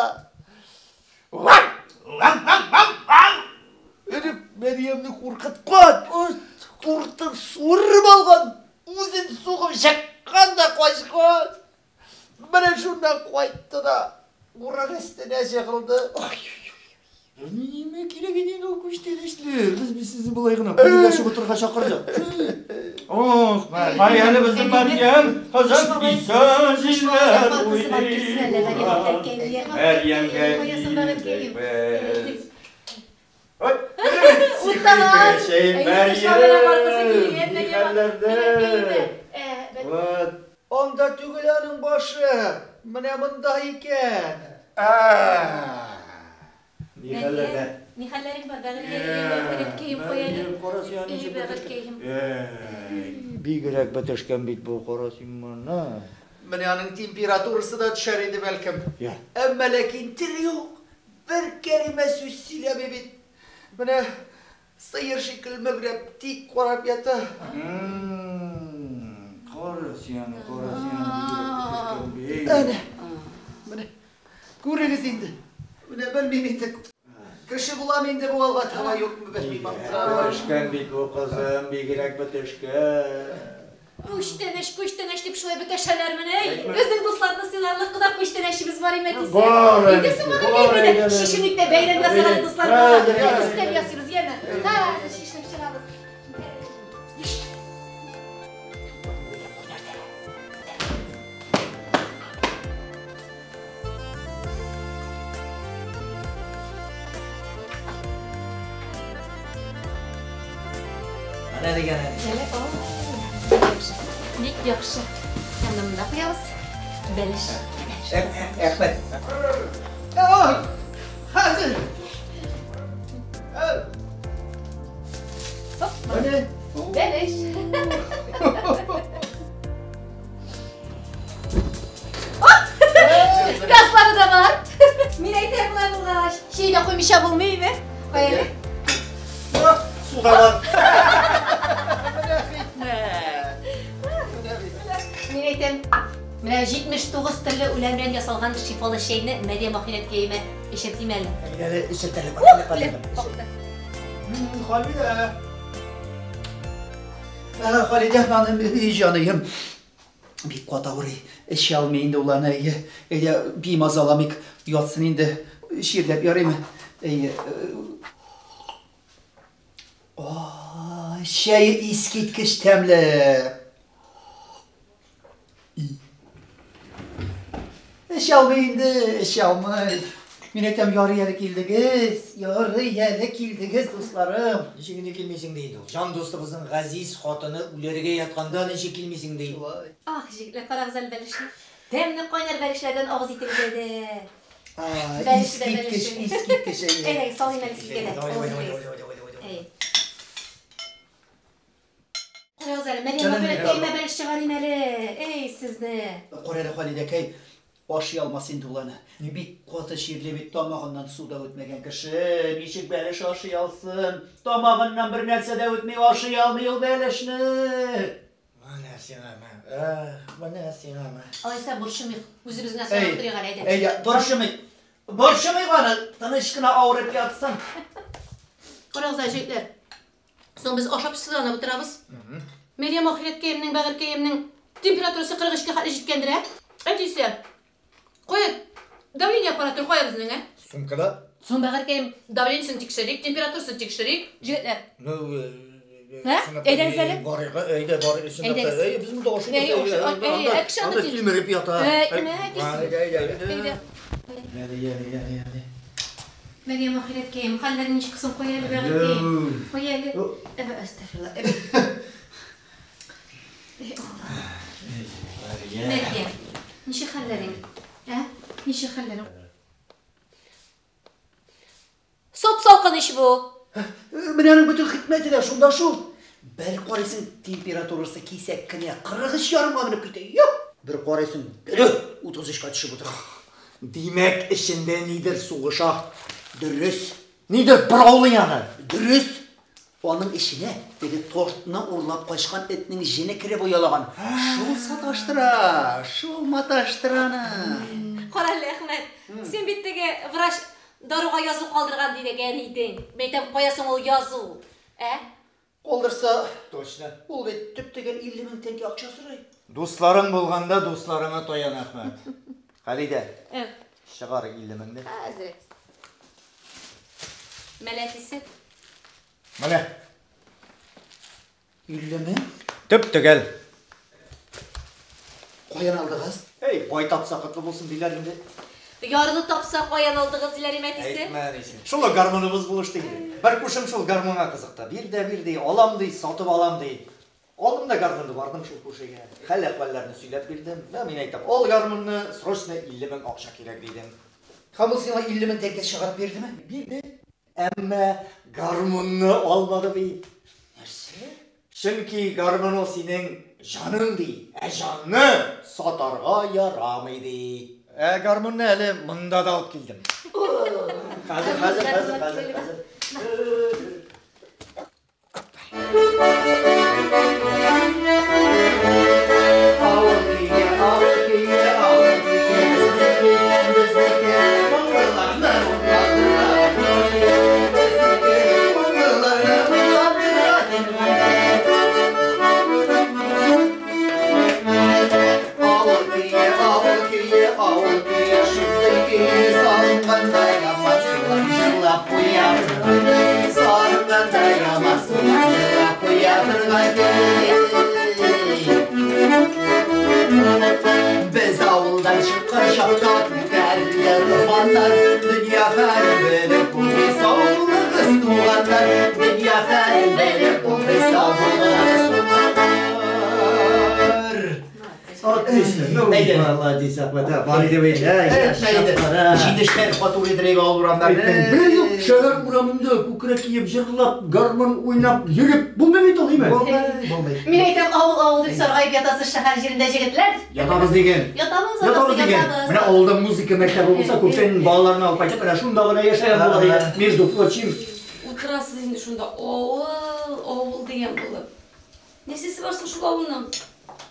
Вау! Вау, вау, вау, вау! Өреп Мәрьямне куркыткан, тортын суырып алган, үзен сугып чыккан да качкан. Менә шуннан кайтты да, урын өстенә җыгылды. Ниме кирәк иде инде ул күчтәнәчләр? Без бит сезне болай гына күңелләшеп утырырга чакырдык. Ох, кай әле безнең Мәрьям, кызым исән җилләр уйный. Мәрьямгә килдек без. Утталар. Мәрьям, ни хәлләрдә? Вот. Анда түгел аның башы, менә монда икән. Ни хәлләрдә? Ни хәлләрең бар, бәгырькәем, кая әле? Әй, бәгырькәем. Бигрәк бетешкән бит бу, кара син моны. Менә аның температурасы да төшәр иде бәлкем. Я. Әмма ләкин тел юк, бер кәлимә сүз сөйләми бит. Менә сыер шикелле мөгрәп тик карап ята. Кара син аны, кара син аны, бигрәк бетешкән бит. Әнә, менә күрегез инде. Менә белмим инде. Кеше булам инде бу алга таба юкмы белмим. Бетешкән бит бу кызым, бигрәк бетешкән. Күчтәнәч, күчтәнәч дип шулай бетәшәләрмени, әй? Безнең дусларны сыйларлык кына күчтәнәчебез бар име әтисе? Бар, Инде соң бар, бәгырькәем, әйдә. шешенек тә бәйрәм ясаган дусларга. Хәзер, хәзер. Өстәл ясыйбыз, яме. Хәзер шешенеп чыгабыз. Менә дигән әни. Әле, о, бик яхшы. Әмма монда куябыз. Бәлеш. Әхмәт. Хәзер. Менә. Бәлеш. Газлары да бар. Мин әйтәм болай булгач, чәй дә куймыйча булмый име? Кая әле? Су да бар. Менә хикмәт. Мин әйтәм, менә 79 төрле үлән белән ясалган шифалы чәйне Мәрьям ахирәткәемә эчертим әле. Әле эчерт әле, Ух, бар, белеп бар. какты. Халидә. Халидә ханым, эй җаныем. Бик каты авырый. Эчә алмый инде ул аны. Әйдә, бимазаламыйк. Ятсын инде. Чирләп ярыймы? Әйе. Чәе искиткеч тәмле. Эчә алмый инде, эчә алмый. Мин әйтәм, ярый әле килдегез, ярый әле килдегез, дусларым. Ничек инде килмисең ди инде ул. Җан дустыбызның газиз хатыны үләргә ятканда ничек килмисең ди. Ах, җегетләр, карагыз әле бәлешне. Тәмле кайнар бәлешләрдән авыз итегез әле. Искиткеч, искиткеч. Әйдә, салыйм әле сезгә дә. Әй. Карагыз әле, Мәрьям апа, бәлеш чыгарыйм әле. Эй, сезне. Кара әле, Халидәкәй, ашый алмас инде ул аны. Бик каты чирле бит, тамагыннан су да үтмәгән кеше. Ничек бәлеш ашый алсын? Тамагыннан бер нәрсә дә үтми, ашый алмый ул бәлешне. Менә сиңа, мә. Эх, менә сиңа, мә. Алайса борчымыйк, үзебез генә сайлап торыйк әле, әйдә. Әйдә, борчымыйк. Борчымыйк аны, тыныч кына авырып ятсын. Карагыз әле, җегетләр. Соң без ашап сызланып утырабыз. Мәрьям ахирәткәемнең, бәгырькәемнең температурасы 43 кә хәтле җиткәндер, ә? Әтисе, кая давление аппараты кая безнең, ә? Сумкада. Соң бәгырькәем давлениесен тикшерик, температурасын тикшерик, җегетләр. Ну, Ә? Әйдәгез әле. Барыйк, әйдә, барыйк, чынлап та. Әйдәгез. Әй, без монда ашыйбыз. Әй, ашый- әй, ә кеше анда Анда тилмереп ята. Әй, мә, әтисе. Әйдә, әйдә, әйдә. Әйдә. Әле, әле, әле, әле. Мәрьям ахирәткәем, хәлләре ничек соң? Кая әле бәгырькәем? Кая әле? Әбә, әстәгъфирулла. Әбә. Эй, Алла. Мәрьям, ничек хәлләрең? Ә? Ничек хәлләрең? Соп-салкын ич бу. Менә аның бөтен хикмәте дә шунда шул. Бер карыйсың, температурасы кисәк кенә 43 ярымга менеп китә. Юк! Бер карыйсың, дөрес, 33-кә төшеп утыра. Димәк, эчендә нидер сугыша. Дөрес. Нидер бораулый аны. Дөрес. Аның эченә теге тортны урлап качкан этнең җене кереп оялаган. Шул саташтыра, шул маташтыра аны. Кара әле, Әхмәт, син бит теге врач даруга язу калдырган дигән идең. Мин әйтәм, кая соң ул язу? Ә? Калдырса, Точно. Ул бит төп-төгәл 50 мең тәңкә акча сорый. Дусларың булганда дусларыңа таян, Әхмәт. Халидә, Ә. чыгар 50 меңне. Хәзер. Мәләтисе. Менә. 50 мең? Төп-төгәл. Каян алдыгыз? Эй, бай тапса котлы булсын диләр инде. Ярлы тапса каян алдыгыз диләр име әтисе? Әйтмә, әнисе. Шул ук гармуныбыз булышты инде. Бер күршем шул гармунга кызыкты. Бир дә бир ди, алам ди, сатып алам ди. Алдым да гармунны, бардым шул күршегә. Хәл-әхвәлләрне сөйләп бирдем. Мә, мин әйтәм, ал гармунны, срочно 50 мең акча кирәк дидем. Һәм ул сиңа 50 мең тәңкә чыгарып бирдеме? Бирде. Әмма гармунны алмады бит. Нәрсә? Чөнки гармун ул синең җаның ди. Ә җанны сатарга ярамый ди. Ә гармунны әле монда да алып килдем. Хәзер, хәзер, хәзер, хәзер, хәзер. Авыл көе, авыл көе, авыл көе, безнеке, безнеке, моңлыларны моңландыра, безнеке, моңлыларны моңландыра. Авыл көе, авыл көе, авыл көе, шундый көе, салынганда яман сулар җырлап куя торган, салынганда яман сулар җырлап куя торган көй. Без авылдан чыккан чакта күтәрелде томаннар, дөнья хәлен белеп булмый, сау булыгыз, туганнар, дөнья хәлен белеп булмый, сау булыгыз, туганнар. Отлично. Ну, молодец, Әхмәт. Бар иде бит. Җитешләр матур иде авыл урамнары. Бер юк, шәһәр урамында күкрәк киеп җырлап, гармун уйнап йөреп булмый бит ул, димме? Булмый, булмый. Мин әйтәм, авыл авыл дип саргаеп ятасыз шәһәр җирендә җегетләр. Ятабыз диген. Ятабыз, Ятабыз атасы, диген. ятабыз. Менә авылда музыка мәктәбе булса, күптән балаларны алып кайтып, менә шунда гына яшәгән була диген. Между прочим, Утырасыз инде шунда авыл, авыл дигән булып. Нәрсәсе бар соң шул авылның?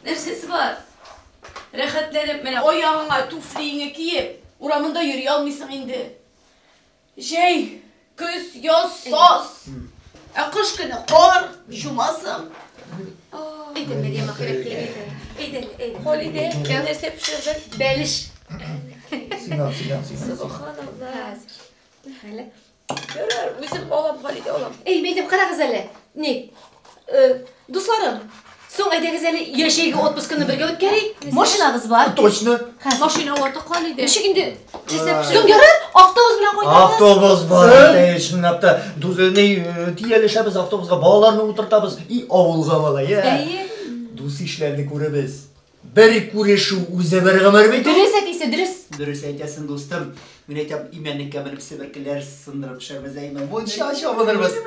Нәрсәсе бар? Рәхәтләнеп менә аягыңа туфлиңе киеп, урамында йөри алмыйсың инде. Җәй, көз, яз, саз. Ә кыш көне кар, чумасың. Әйдә, Мәрьям ахирәткәем, әйдә. Әйдә, әйдә. Халидә, нәрсә пешердең? Бәлеш. Сиңа, сиңа, сиңа. Субханалла. Әле. Ярар, үзем алам, Халидә, алам. Эй, мәйтәм, карагыз әле. Ни? Дусларым, Соң әйдәгез әле яшәйге отпускыны бергә үткәрик. Машинагыз бар. Точно. Машина ваты Халидә. Ничек инде? Соң ярар, автобус белән кайтабыз. Автобус бар, әй, чынлап та. Дус, ни, төялешәбез автобуска, балаларны утыртабыз и авылга малай, ә. Әйе. Дус ишләрне күрәбез. Бер күрешү үзе бер гомер бит. Дөрес әтисе, дөрес. Дөрес әйтәсең, дустым. Мин әйтәм, имәнлеккә менеп себеркеләр сындырып төшәрбез, әйме. Мунча чабынырбыз.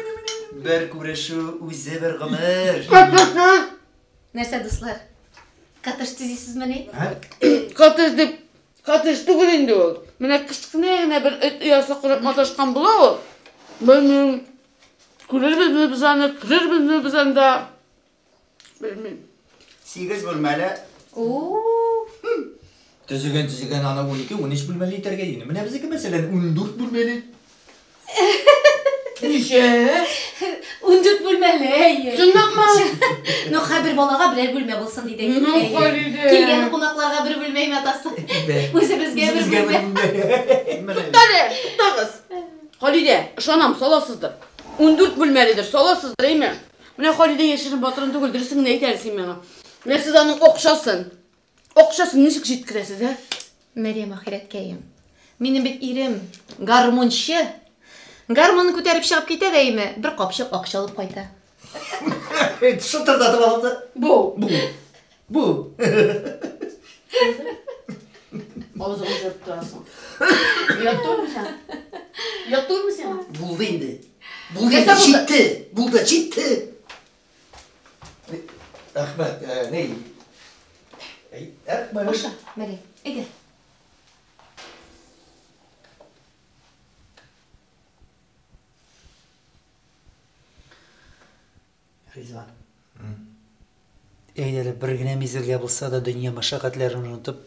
Бер күрешү үзе бер гомер. Нәрсә, дуслар? Катыш төзисезмени? Катыш дип, катыш түгел инде ул. Менә кечкенә генә бер эт оясы корып маташкан була ул. Белмим, күрербезме без аны, керербезме без анда? Белмим. 8 бүлмәле. Төзегән, төзегән аны 12, 13 бүлмәле итәргә инде. Менә безнеке, мәсәлән, 14 бүлмәле. Ничә? 14 бүлмәле, әйе. Чынлапмы? Ну, хәбер балага берәр бүлмә булсын диде. Ну, Халидә. Килгән кунакларга бер бүлмә атасы. Үзебезгә бер бүлмә. Туктале, туктагыз. Халидә, ышанам, саласыздыр. 14 бүлмәледер, саласыздыр, әйме? Менә Халидә яшерен батырын түгел, дөресен генә әйт әле син миңа. Менә сез аның акчасын, акчасын ничек җиткерәсез, ә? Мәрьям ахирәткәем. Минем бит ирем гармунчы. Гармунын күтәреп чыгып китә дә әйме, бер капчык акча алып кайта. Шытырдатып алды. Бу. Бу. Бу. Авызыңны җырып торасың. Оят түгелме сиңа? Оят түгелме сиңа? Булды инде. Булды инде, җитте. Булды, җитте. Әхмәт, ни? Әхмәт. Аша, Мәрьям, әйдә. Ризван. Әйдә әле бер генә мизгелгә булса да дөнья мәшәкатьләрен онытып,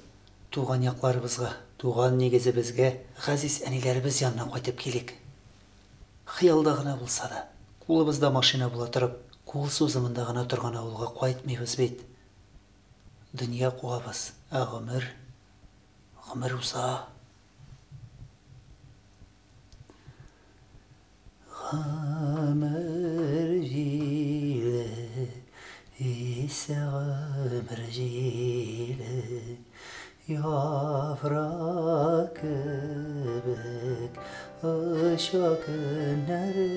туган якларыбызга, туган нигезебезгә, газиз әниләребез янына кайтып килик. Хыялда гына булса да, кулыбызда машина була торып, кул сузымында гына торган авылга кайтмыйбыз бит. Дөнья куабыз, ә гомер, гомер уза. Гомер җиле, исә гомер җиле, яфрак кебек оча көннәре.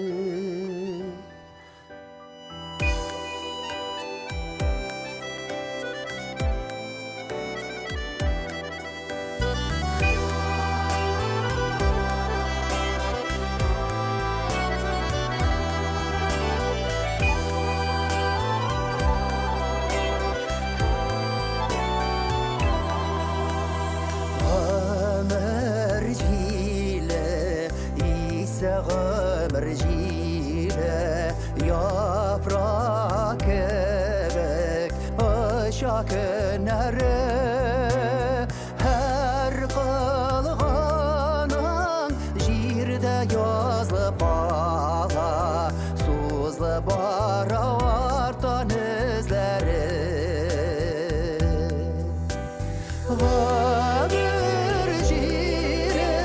Гомер җиле, исә гомер җиле, яфрак кебек оча көннәре. Һәр кылганың җирдә язылып кала, сузылып бара арттан эзләре. Гомер җиле,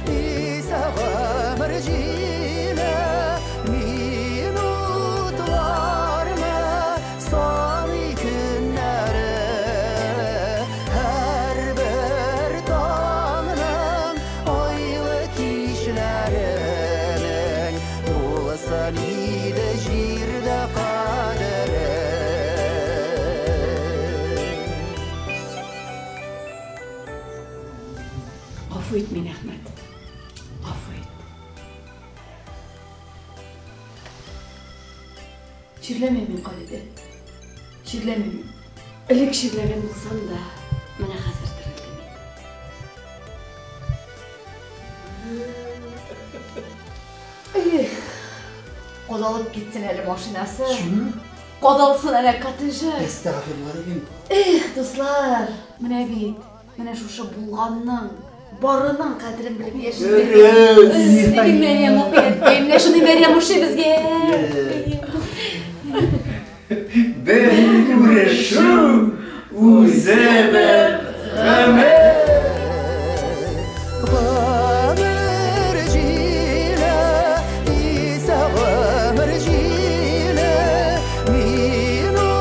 исә гомер җиле, минутларны саный көннәре. Һәрбер таңның айлы кичләренең булсын иде җирдә кадере. Гафу ит мине, Әхмәт. Гафу ит. Чирләмим мин, Халидә. Чирләмим мин. Элек чирләгән булсам да, менә хәзер терелдем инде. Эх, кадалып китсен әле машинасы. Кадалсын әле коттеджы. Әстәгъфирулла дим. Эх, дуслар, менә бит, менә шушы булганның, барының кадерен белеп яшибез. Дөрес. Әй, Мәрьям ахирәткәем, менә шундый Мәрьям ошый безгә. Бер күрешү үзе бер гомер. Гомер җиле, исә гомер җиле, минутларны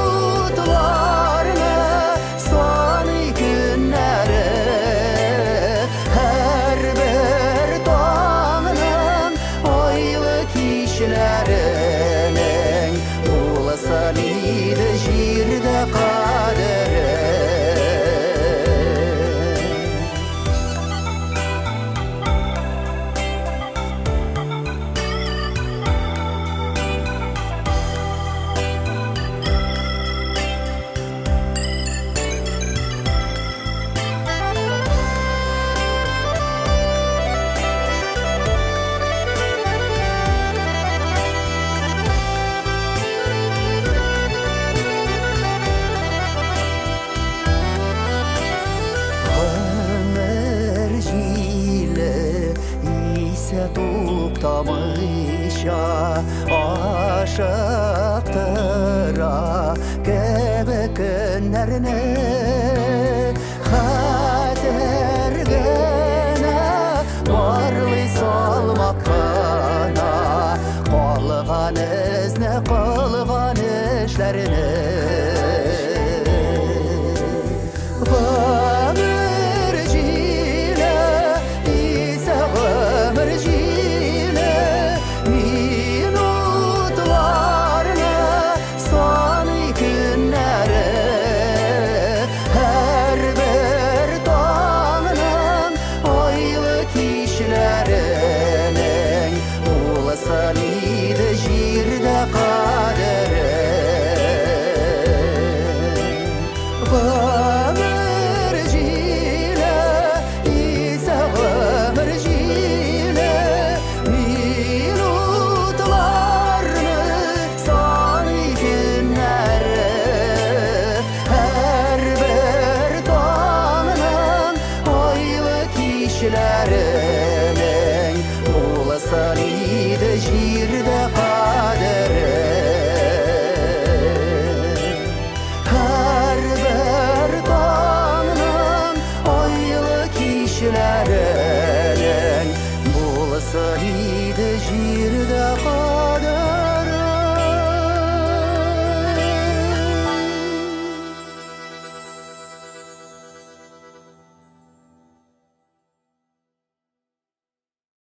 Ашыктыра кебек көннәрне. Хәтер генә барлый салмак кына калган эзне, кылган эшләрне. Гомер җиле исә, гомер җиле, минутларны саный көннәре. Һәрбер таңның, айлы кичләренең булсын иде җирдә кадере. Гомер җиле исә, гомер җиле, минутларны саный көннәре. Һәрбер таңның, айлы кичләренең булсын иде җирдә кадере. Һәрбер таңның, айлы кичләренең булсын иде җирдә.